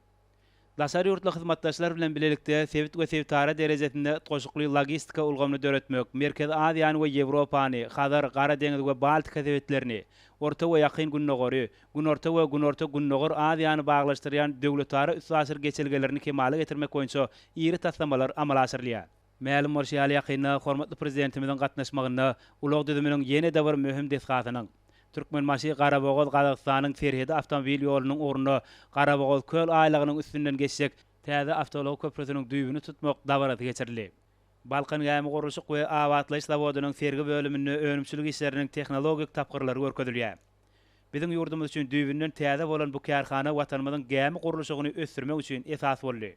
Daşary ýurtly hyzmatdaşlar bilen bilelikde sebit we sebitara derejesinde utgaşykly logistika ulgamyny döretmek, Merkezi Aziýany we Ýewropany, Hazar, Gara deňiz we Baltika sebitlerini, Orta we Ýakyn Gündogary, Günorta we Günorta-Gündogar Aziýany baglaşdyrýan döwletara üstaşyr geçelgelerini kemala getirmek boýunça iri taslamalar amala aşyrylýar. Mälim bolşy ýaly, ýakynda hormatly Prezidentimiziň gatnaşmagynda ulag düzüminiň ýene-de bir möhüm desgasynyň, Türkmenbaşy, Garabogaz, Gazagystanyň serhedi awtomobil ýolunyň ugrunda Garabogazköl aýlagynyň üstünden geçjek täze awtoulag köprüsiniň düýbüni tutmak dabarasy geçirildi. Balkan gämi gurluşyk we abatlaýyş zawodynyň sergi bölüminde önümçilik işleriniň tehnologik tapgyrlary görkezilýär. Biziň ýurdumyz üçin düýbünden täze bolan bu kärhana Watanymyzyň gämi gurluşygyny ösdürmek üçin esas boldy.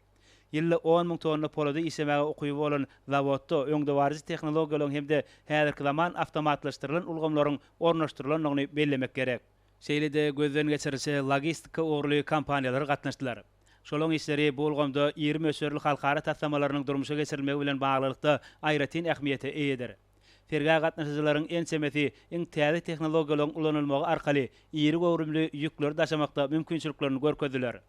Ýylda 10 müň tonna polady işlemäge ukyby bolan zawodda öňdebaryjy tehnologiýalaryň hem-de häzirki zaman awtomatlaşdyrylan ulgamlaryň ornaşdyrylandygyny bellemek gerek. Şeýle-de gözden geçirilişe logistika ugurly kompaniýalar gatnaşdylar. Şolaryň işleri bu ulgamda iri möçberli halkara taslamalarynyň durmuşa geçirilmegi bilen baglylykda aýratyn ähmiýete eýedir. Sergä gatnaşyjylaryň ençemesi iň täze tehnologiýalaryň ulanylmagy arkaly iri göwrümli ýükleri daşamakda mümkinçiliklerini görkezdiler.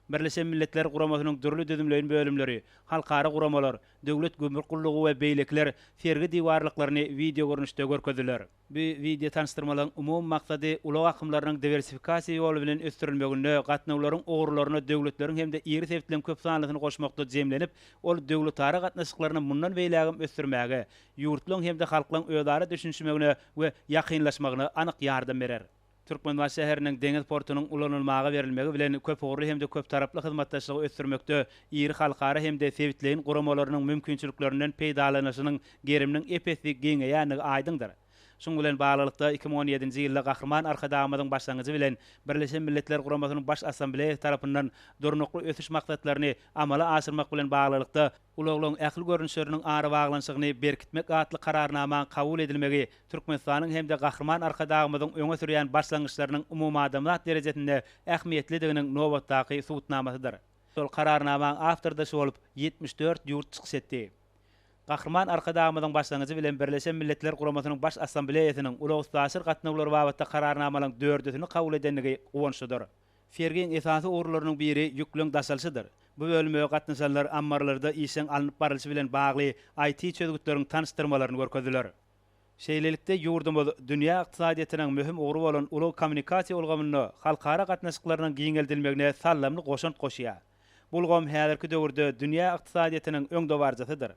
Birleşen Milletler Guramasynyň dürli düzümleýin bölümleri, halkara guramalar, Döwlet gümrük gullugy we beýlekiler sergi diwarlyklaryny wideogörnüşde görkezdiler. Bu wideotanyşdyrmalaryň umumy maksady ulag akymlarynyň diwersifikasiýa ýoly bilen ösdürilmeginde, gatnawlaryň ugurlaryna döwletleriň hem-de iri sebitleriň köpsanlysyny goşmakda jemlenip, ol döwletara gatnaşyklaryny mundan beýlägem ösdürmäge, ýurtlaryň hem-de halklaryň özara düşünişmegine we ýakynlaşmagyna anyk ýardam berer. Türkmenbaşy şäheriniň deňiz portunyň ulanylmaga berilmegi bilen köpugurly hem-de köptaraply hyzmatdaşlygy ösdürmekde iri halkara hem-de sebitleýin guramalarynyň mümkinçiliklerinden peýdalanyşynyň geriminiň ep-esli giňeýändigi aýdyňdyr. Şunuň bilen baglylykda, 2017-nji ýylda Gahryman Arkadagymyzyň başlangyjy bilen Birleşen Milletler Guramasynyň Baş Assambleýasy tarapyndan Durnukly ösüş maksatlaryny amala aşyrmak bilen baglylykda, Ulaglaryň ähli görnüşleriniň arabaglanyşygyny berkitmek atly Kararnamaň kabul edilmegi Türkmenistanyň hem-de Gahryman Arkadagymyzyň öňe sürýän başlangyçlarynyň umumadamzat derejesinde ähmiýetlidiginiň nobatdaky subutnamasydyr. Şol Kararnamaň awtordaşy bolup 74 ýurt çykyş etdi. Gahryman Arkadagymyzyň başlangyjy bilen Birleşen Milletler Guramasynyň Baş Assambleýasynyň ulag-üstaşyr gatnawlary babatda Kararnamalaryň dördüsini kabul edendigi guwançlydyr. Sergiň esasy ugurlarynyň biri ýükleň daşalyşydyr. Bu bölüme gatnaşanlar ammarlarda işiň alnyp barlyşy bilen bagly IT-çözgütleriň tanyşdyrmalaryny görkezdiler. Şeýlelikde, ýurdumyz dünýä ykdysadyýetiniň möhüm ugry bolan ulag-kommunikasiýa ulgamynda halkara gatnaşyklarynyň giňeldilmegine saldamly goşant goşýar. Bu ulgam häzirki döwürde dünýä ykdysadyýetiniň öňdebaryjysydyr.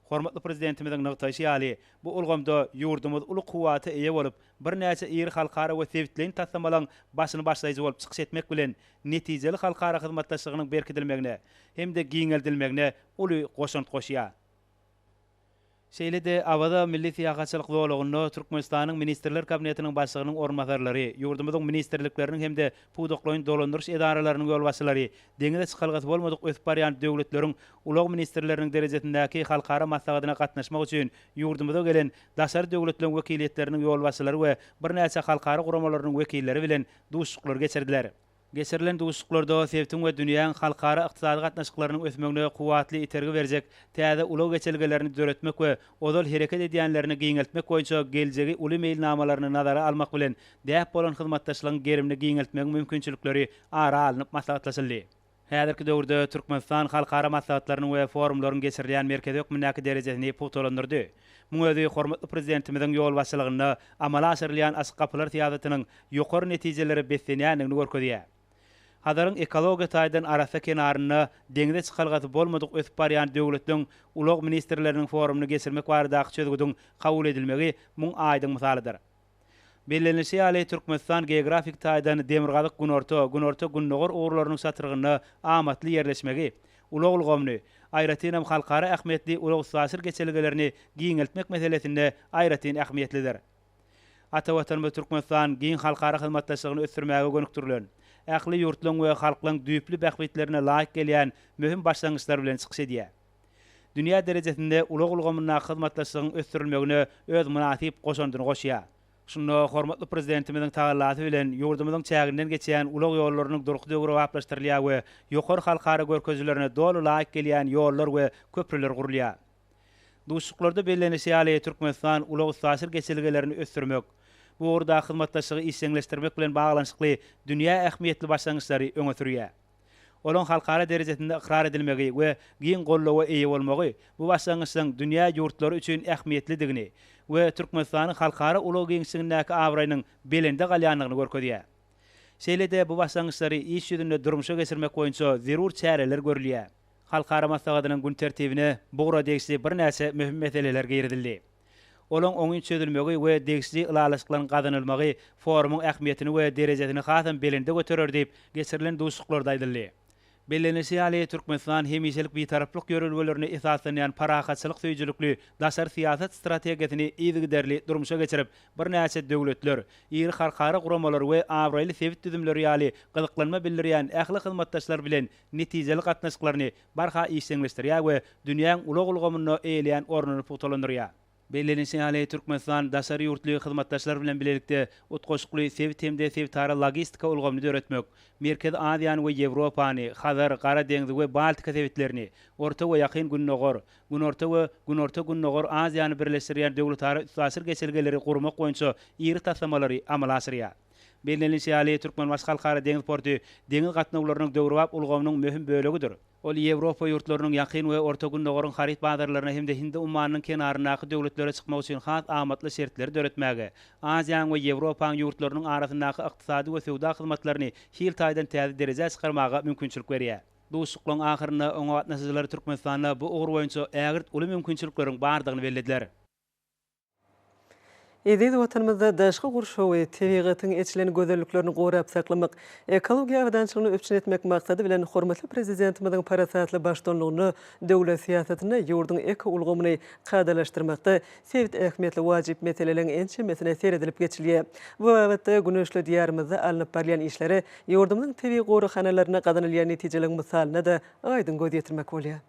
Hormatly Prezidentimiziň nygtaýşy ýaly, bu ulgamda ýurdumyz uly kuwwata eýe bolup, birnäçe iri halkara we sebitleýin taslamalaryň başyny başlaýjy bolup çykyş etmek bilen, netijeli halkara hyzmatdaşlygynyň berkidilmegine hem-de giňeldilmegine uly goşant goşýar. Şeýle-de Awaza milli syýahatçylyk zolagynda Türkmenistanyň Ministrler Kabinetiniň Başlygynyň orunbasarlary, ýurdumyzyň ministrlikleriniň hem-de pudaklaýyn dolandyryş edaralarynyň ýolbaşçylary, deňize çykalgasy bolmadyk ösüp barýan döwletleriň ulag ministrleriniň derejesindäki halkara maslahatyna gatnaşmak üçin ýurdumyza gelen daşary döwletleriň wekiliýetleriniň ýolbaşçylary we birnäçe halkara guramalarynyň wekilleri bilen duşuşyklar geçirdiler. Geçirilen duşuşyklarda sebitiň we dünýäň halkara ykdysady gatnaşyklarynyň ösmegine kuwwatly itergi berjek täze ulag geçelgelerini döretmek we ozal hereket edýänlerini giňeltmek boýunça geljegi uly meýilnamalaryny nazara almak bilen, däp bolan hyzmatdaşlygyň gerimini giňeltmegiň mümkinçilikleri ara alnyp maslahatlaşyldy. Häzirki döwürde Türkmenistan halkara maslahatlarynyň we forumlaryň geçirilýän merkezi hökmündäki derejesini pugtalandyrdy. Muň özi hormatly Prezidentimiziň ýolbaşçylygynda amala aşyrylýan Açyk gapylar syýasatynyň ýokary netijelere beslenýändigini görkezýär. Hazaryň ekologiýa taýdan arassa kenarynda deňze çykalgasy bolmadyk ösüp barýan döwletleň ulag ministrleriniň forumyny geçirmek baradaky çözgüdiň kabul edilmegi muň aýdyň mysalydyr. Bellenilişi ýaly, Türkmenistan geografik taýdan demirgazyk-günorta, günorta-gündogar ugurlarynyň çatrygynda amatly ýerleşmegi, ulag ulgamyny, aýratynam halkara ähmiýetli ulag-üstaşyr geçelgelerini giňeltmek meselesinde aýratyn ähmiýetlidir. Ata Watanymyz Türkmenistan giň halkara hyzmatdaşlygyny ösdürmäge gönükdirilen, ähli ýurtlaryň we halklaryň düýpli bähbitlerine laýyk gelýän möhüm başlangyçlar bilen çykyş edýär. Dünýä derejesinde ulag ulgamyndaky hyzmatdaşlygyň ösdürilmegine öz mynasyp goşandyny goşýar. Şunda hormatly Prezidentimiziň tagallasy bilen ýurdumyzyň çäginden geçýän ulag ýollarynyň durky döwrebaplaşdyrylýar we ýokary halkara görkezijilerine doly laýyk gelýän ýollar we köprüler gurulýar. Duşuşyklarda bellenilişi ýaly, Türkmenistan ulag-üstaşyr geçelgelerini ösdürmek, bu ugurdaky hyzmatdaşlygy işjeňleşdirmek bilen baglanyşykly dünýä ähmiýetli başlangyçlary öňe sürýär. Olaryň halkara derejesinde ykrar edilmegi we giň goldawa eýe bolmagy bu başlangyçlaryň dünýä ýurtlary üçin ähmiýetlidigini we Türkmenistanyň halkara ulag giňişligindäki abraýynyň belende galýandygyny görkezýär. Şeýle-de bu başlangyçlary iş ýüzünde durmuşa geçirmek boýunça zerur çäreler görülýär. Halkara maslahatynyň gün tertibine bu ugra degişli birnäçe möhüm meseleler girizildi. Olaryň oňyn çözülmegi we degişli ylalaşyklaryň gazanylmagy forumyň ähmiýetini we derejesini hasam belende göterer diýip, geçirilen duşuşyklarda aýdyldy. Bellenilişi ýaly, Türkmenistan hemişelik Bitaraplyk ýörelgelerine esaslanýan parahatçylyk söýüjilikli daşary syýasat strategiýasyny yzygiderli durmuşa geçirip, birnäçe döwletler, iri halkara guramalar we abraýly sebit düzümleri ýaly gyzyklanma bildirýän ähli hyzmatdaşlar bilen netijeli gatnaşyklaryny barha işjeňleşdirýär we dünýäň ulag ulgamynda eýeleýän ornuny pugtalandyrýar. Bellenilişi ýaly, Türkmenistan daşary ýurtly hyzmatdaşlar bilen bilelikde utgaşykly sebit hem-de sebitara logistika ulgamyny döretmek, Merkezi Aziýany we Ýewropany, Hazar, Gara deňzi we Baltika sebitlerini, Orta we Ýakyn Gündogar, Günorta we Günorta-Gündogar Aziýany birleşdirýän döwletara üstaşyr geçelgeleri gurmak boýunça iri taslamalary amala aşyrýar. Bellenilişi ýaly, Türkmenbaşy Halkara deňiz porty deňiz gatnawlarynyň döwrebap ulgamynyň möhüm bölegidir. Ol Ýewropa ýurtlarynyň Ýakyn we Orta Gündogaryň haryt bazarlaryna hem-de Hindi ummanynyň kenaryndaky döwletlere çykmak üçin has amatly şertleri döretmäge, Aziýanyň we Ýewropanyň ýurtlarynyň arasyndaky ykdysady we söwda hyzmatlaryny hil taýdan täze derejä çykarmaga mümkinçilik berýär. Duşuşyklaryň ahyrynda oňa gatnaşyjylar Türkmenistanda bu ugur boýunça ägirt uly mümkinçilikleriň bardygyny bellediler. Eziz Watanymyzda daşky gurşawy, tebigatyň eçilen gözelliklerini gorap saklamak, ekologiýa abadançylygyny üpjün etmek maksady bilen, hormatly Prezidentimiziň parasatly baştutanlygynda döwlet syýasatynda ýurduň ekoulgamyny kadalaşdyrmakda sebit ähmiýetli wajyp meseleleriň ençemesine seredilip geçilýär. Bu babatda güneşli Diýarymyzda alnyp barylýan işlere ýurdumyzyň tebigy goraghanalarynda gazanylýan netijeleriň mysalynda-da aýdyň göz ýetirmek bolýar.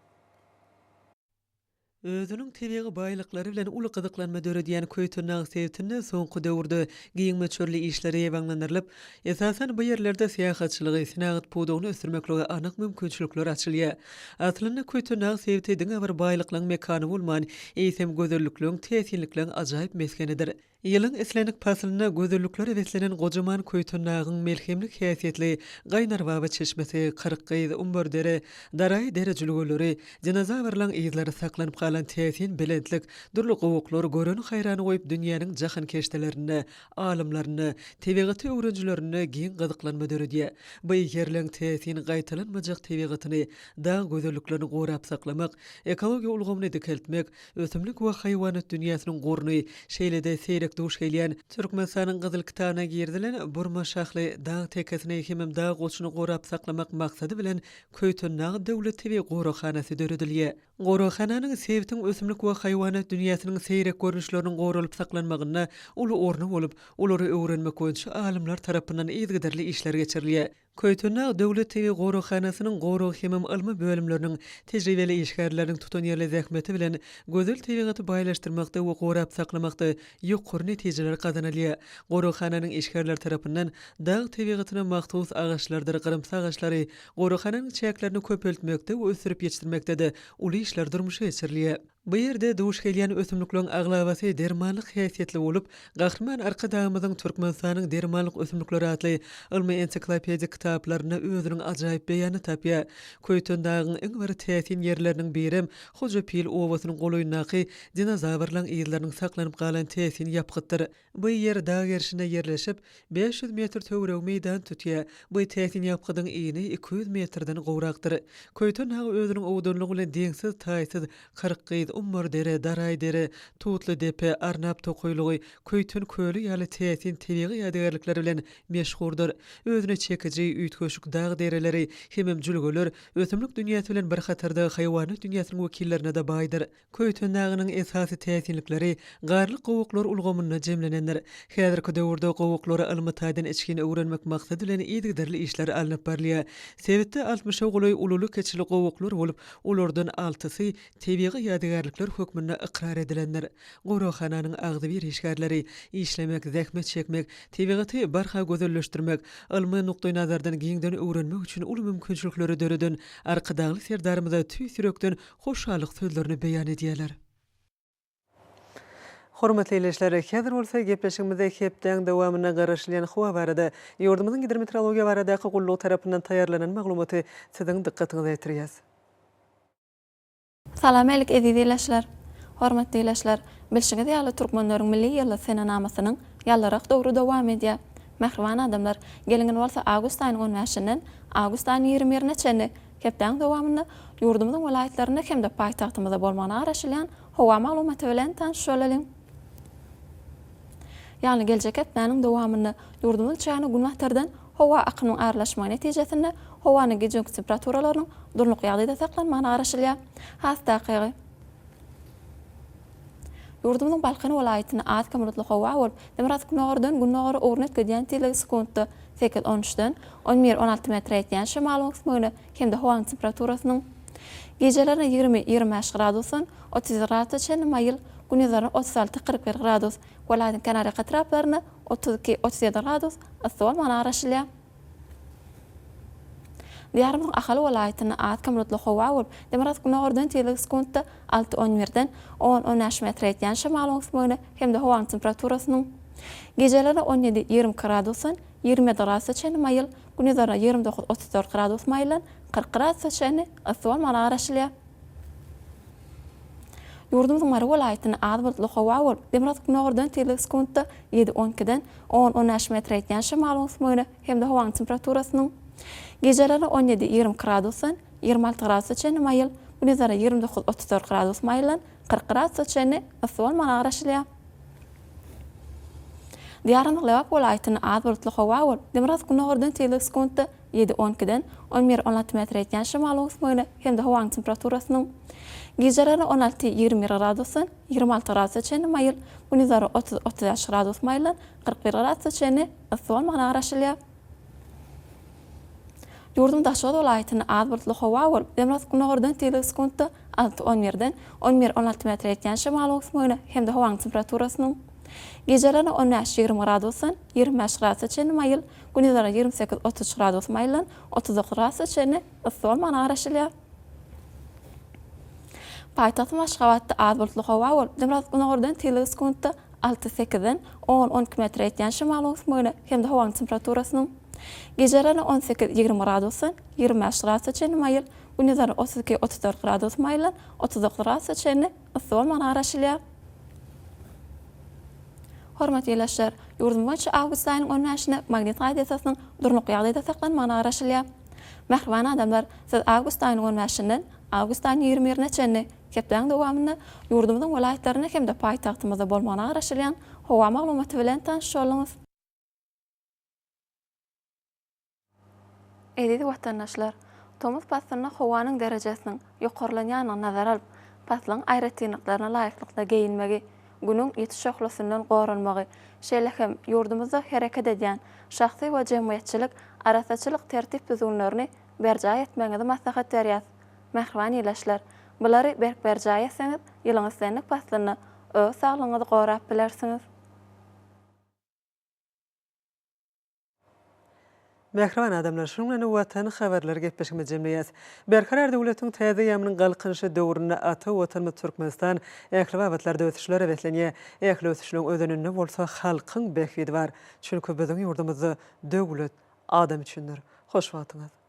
Özüniň tebigy baýlyklary bilen uly gyzyklanma döredýän Köýtendag sebitinde soňky döwürde giň möçberli işler ýaýbaňlandyrylyp, esasan bu ýerlerde syýahatçylygy, senagat pudagyny ösdürmeklige anyk mümkinçilikler açylýar. Aslynda Köýtendag sebiti diňe bir baýlyklaryň mekany bolman, eýsem gözellikleriň, täsinlikleriň ajaýyp mesgenidir. Ýylyň islendik paslynda gözelliklere beslenen gojaman Köýtendagyň melhemlik häsiýetli Gaýnarbaba çeşmesi, Kyrkgyz, Umbardere, Daraý dere jülgeleri, dinozawrlaň yzlary saklanyp galan täsin belentlik, dürli gowaklar göreni haýrana goýup dünýäniň jahankeşdelerinde, alymlarynda, tebigaty öwrenijilerinde giň gyzyklanma döredýär. Bu ýerleň täsin gaýtalanmajak tebigatyny, dag gözelliklerini gorap saklamak, ekologiýa ulgamyny dikeltmek, Ösümlik we haýwanat dünýäsiniň goruny, şeýle-de seýrek. seýrek duş gelýän, Türkmenistanyň Gyzyl kitabyna girizilen burma şahly dag tekesini hemem dag goçuny gorap saklamak maksady bilen Köýtendag döwlet tebigy goraghanasy döredilýär. Goraghananyň sebitiň ösümlik we haýwanat dünýäsiniň seýrek görnüşleriniň goralyp saklanmagynda uly orny bolup, olary öwrenmek boýunça alymlar tarapyndan yzygiderli işler geçirilýär. Köýtendag döwlet tebigy goraghanasynyň gorag hemem ylmy bölümleriniň tejribeli işgärleriniň tutanýerli zähmeti bilen gözel tebigaty baýlaşdyrmakda we gorap saklamakda ýokary netijeler gazanylýar. Goraghananyň işgärleri tarapyndan dag tebigatyna mahsus agaçlardyr gyrymsy agaçlary goraghananyň çäklerini köpeltmekde we ösdürip ýetişdirmekde-de uly işler durmuşa geçirilýär. Bu ýerde duş gelýän ösümlikleriň aglabasy dermanlyk häsiýetli bolup, Gahryman Arkadagymyzyň Türkmenistanyň dermanlyk ösümlikleri atly ylmy-ensiklopedik kitaplarynda özüniň ajaýyp beýanyny tapýar. Köýtendagyň iň bir täsin ýerleriniň birem Hojapil obasynyň golaýyndaky dinozawrlaryň yzlarynyň saklanyp galan täsin ýapgytdyr. Bu ýer dag gerşinde ýerleşip, 500 metr töweregi meýdany tutýar. Bu täsin ýapgydyň ini 200 metrden gowrakdyr. Köýten dagy özüniň owadanlygy bilen deňsiz-taýsyz Kyrkgyz, Ummardere, Daraýdere, Tutlydepe, Arnap tokaýlygy, Köýten köli ýaly täsin tebigy ýadygärlikleri bilen meşhurdyr. Özüne çekiji, üýtgeşik dag dereleri hemem jülgeler ösümlik dünýäsi bilen bir hatarda haýwanat dünýäsiniň wekillerine-de baýdyr. Köýten dagynyň esasy täsinlikleri garly gowaklar ulgamynda jemlenendir. Häzirki döwürde gowaklary ylmy taýdan içgin öwrenmek maksady bilen yzygiderli işler alnyp barylýar. Sebitde altmyşa golaý ululy-kiçili gowaklar bolup, olardan altysy tebigy ýadygärlikler hökmünde ykrar edilendir. Goraghananyň agzybir işgärleri işlemek, zähmet çekmek, tebigaty barha gözelleşdirmek, ylmy nukdaýnazardan giňden öwrenmek üçin uly mümkinçilikleri döreden Arkadagly Serdarymyza tüýs ýürekden hoşallyk sözlerini beýan edýärler. Hormatly ildeşler, häzir bolsa gepleşigimizde hepdäň dowamynda garaşylýan howa barada ýurdumyzyň Gidrometeorologiýa baradaky gullugy tarapyndan taýýarlanan maglumaty siziň dykgatyňyza ýetirýäs. Salam-älik eziz ildeşler! Hormatly ildeşler, bilşiňiz ýaly türkmenleriň milli ýyldyz senenamasynyň ýallarak döwri dowam edýär. Mähriban adamlar, geliň indi bolsa awgust aýynyň on bäşinden awgust aýynyň 20 birine çenli Hepdäniň dowamynda ýurdumyzyň welaýatlarynda hem-de paýtagtymyzda bolmagyna garaşylýan howa maglumaty bilen tanyş bolalyň. Ýagny geljek hepdäniň dowamynda ýurdumyzyň çägine günbatardan howa akymynyň aralaşmagy netijesinde howanyň gijeki temperaturalarynyň durnukly ýagdaýda saklanmagyna garaşylýar. Has takygy, Ýurdumyzyň Balkan welaýatynda az-kem bulutly howa bolup, demirgazyk-gündogardan gündogara ugruny üýtgedýän tizligi sekuntda sekiz, on üçden on bir, 16 metre ýetýän şemalyň öwüsmegine hem-de howanyň temperaturasynyň gijelerine 20, 25 gradusdan 37 gradusa çenli maýyl, gündizlerine 36, 41 gradus, welaýatyň kenarýaka etraplarynda 32, 37 gradus yssy bolmagyna garaşylýar. Diýarymyzyň Ahal welaýatynda az-kem bulutly howa bolup, demirgazyk-gündogardan tizligi sekuntda alty, on birden on, on bäş metre ýetýän şemalyň öwüsmegine hem-de howanyň temperaturasynyň gijelerine 17, 22 gradusdan 27 gradusa çenli maýyl, gündizlerine 29, 34 gradus maýyldan 40 gradusa çenli yssy bolmagyna garaşylýar. Ýurdumyzyň Mary welaýatynda az bulutly howa bolup, demirgazyk-gündogardan tizligi sekuntda ýedi, on ikiden on, on bäş metre ýetýän şemalyň öwüsmegine hem-de howanyň temperaturasynyň gijelerine 17, 22 gradusdan 26 gradusa çenli maýyl, gündizlere 29, 34 gradus maýyldan 40 gradusa çenli yssy bolmagyna garaşylýar. Diýarymyzyň Lebap welaýatynda az bulutly howa bolup, demirgazyk-gündogardan tizligi sekuntda ýedi, on ikiden on bir, 16 metre ýetýän şemalyň öwüsmegine hem-de howanyň temperaturasynyň gijelerine 16, 21 gradusdan 26 gradusa çenli maýyl, gündizlere 30, 35 gradus maýyldan 41 gradusa çenli yssy bolmagyna garaşylýar. Ýurduň Daşoguz welaýatynda az bulutly howa bolup, demirgazyk-gündogardan tizligi sekuntda alty, on birden on bir, 16 metre ýetýän şemalyň öwüsmegine hem-de howanyň temperaturasynyň gijelerine 15, 20 gradusdan 25 gradusa çenli maýyl, gündizlere 28, 33 gradus maýyldan 39 gradusa çenli yssy bolmagyna garaşylýar. Paýtagtymyz Aşgabatda az bulutly howa bolup, demirgazyk-gündogardan tizligi sekuntda alty, sekizden on, 12 metre ýetýän şemalyň öwüsmegine hem-de howanyň temperaturasynyň gijelerine 18, 20 gradusdan 25 gradusa çenli maýyl, gündizlerine 32, 34 gradus maýyldan 39 gradusa çenli yssy bolmagyna garaşylýar. Hormatly ildeşler, ýurdumyz boýunça awgust aýynyň on bäşinde magnit radiasiýasynyň durnukly ýagdaýda saklanmagyna garaşylýar. Mähriban adamlar, siz awgust aýynyň on bäşinden. Awgust aýynyň 20 birine çenli hepdäniň dowamynda ýurdumyzyň welaýatlarynda hem-de paýtagtymyzda bolmagyna garaşylýan howa maglumaty bilen tanyş bolduňyz. Eziz watandaşlar! Tomus paslynda howanyň derejesiniň ýokarlanýandygyny nazara alyp, paslyň aýratynlyklaryna laýyklykda geýinmegi, Günüň ýiti şöhlesinden goranmagy, şeýle hem ýurdumyzda hereket edýän şahsy we jemgyýetçilik arassaçylyk tertip-düzgünlerini berjaý etmegiňizi maslahat berýäs. Mähriban ildeşler! Bulary berk berjaý etseňiz, ýylyň islendik paslynda öz saglygyňyzy gorap bilersiňiz. Mähriban adamlar, şunuň bilen Watan habarlary gepleşigimizi jemleýäs. Berkarar döwletiň täze eýýamynyň Galkynyşy döwründe ata Watanymyz Türkmenistan ähli babatlarda ösüşlere beslenýär. Ähli ösüşleň özeninde bolsa halkyň bähbidi bar. Çünki biziň ýurdumyzda döwlet adam üçindir. Hoş wagtyňyz!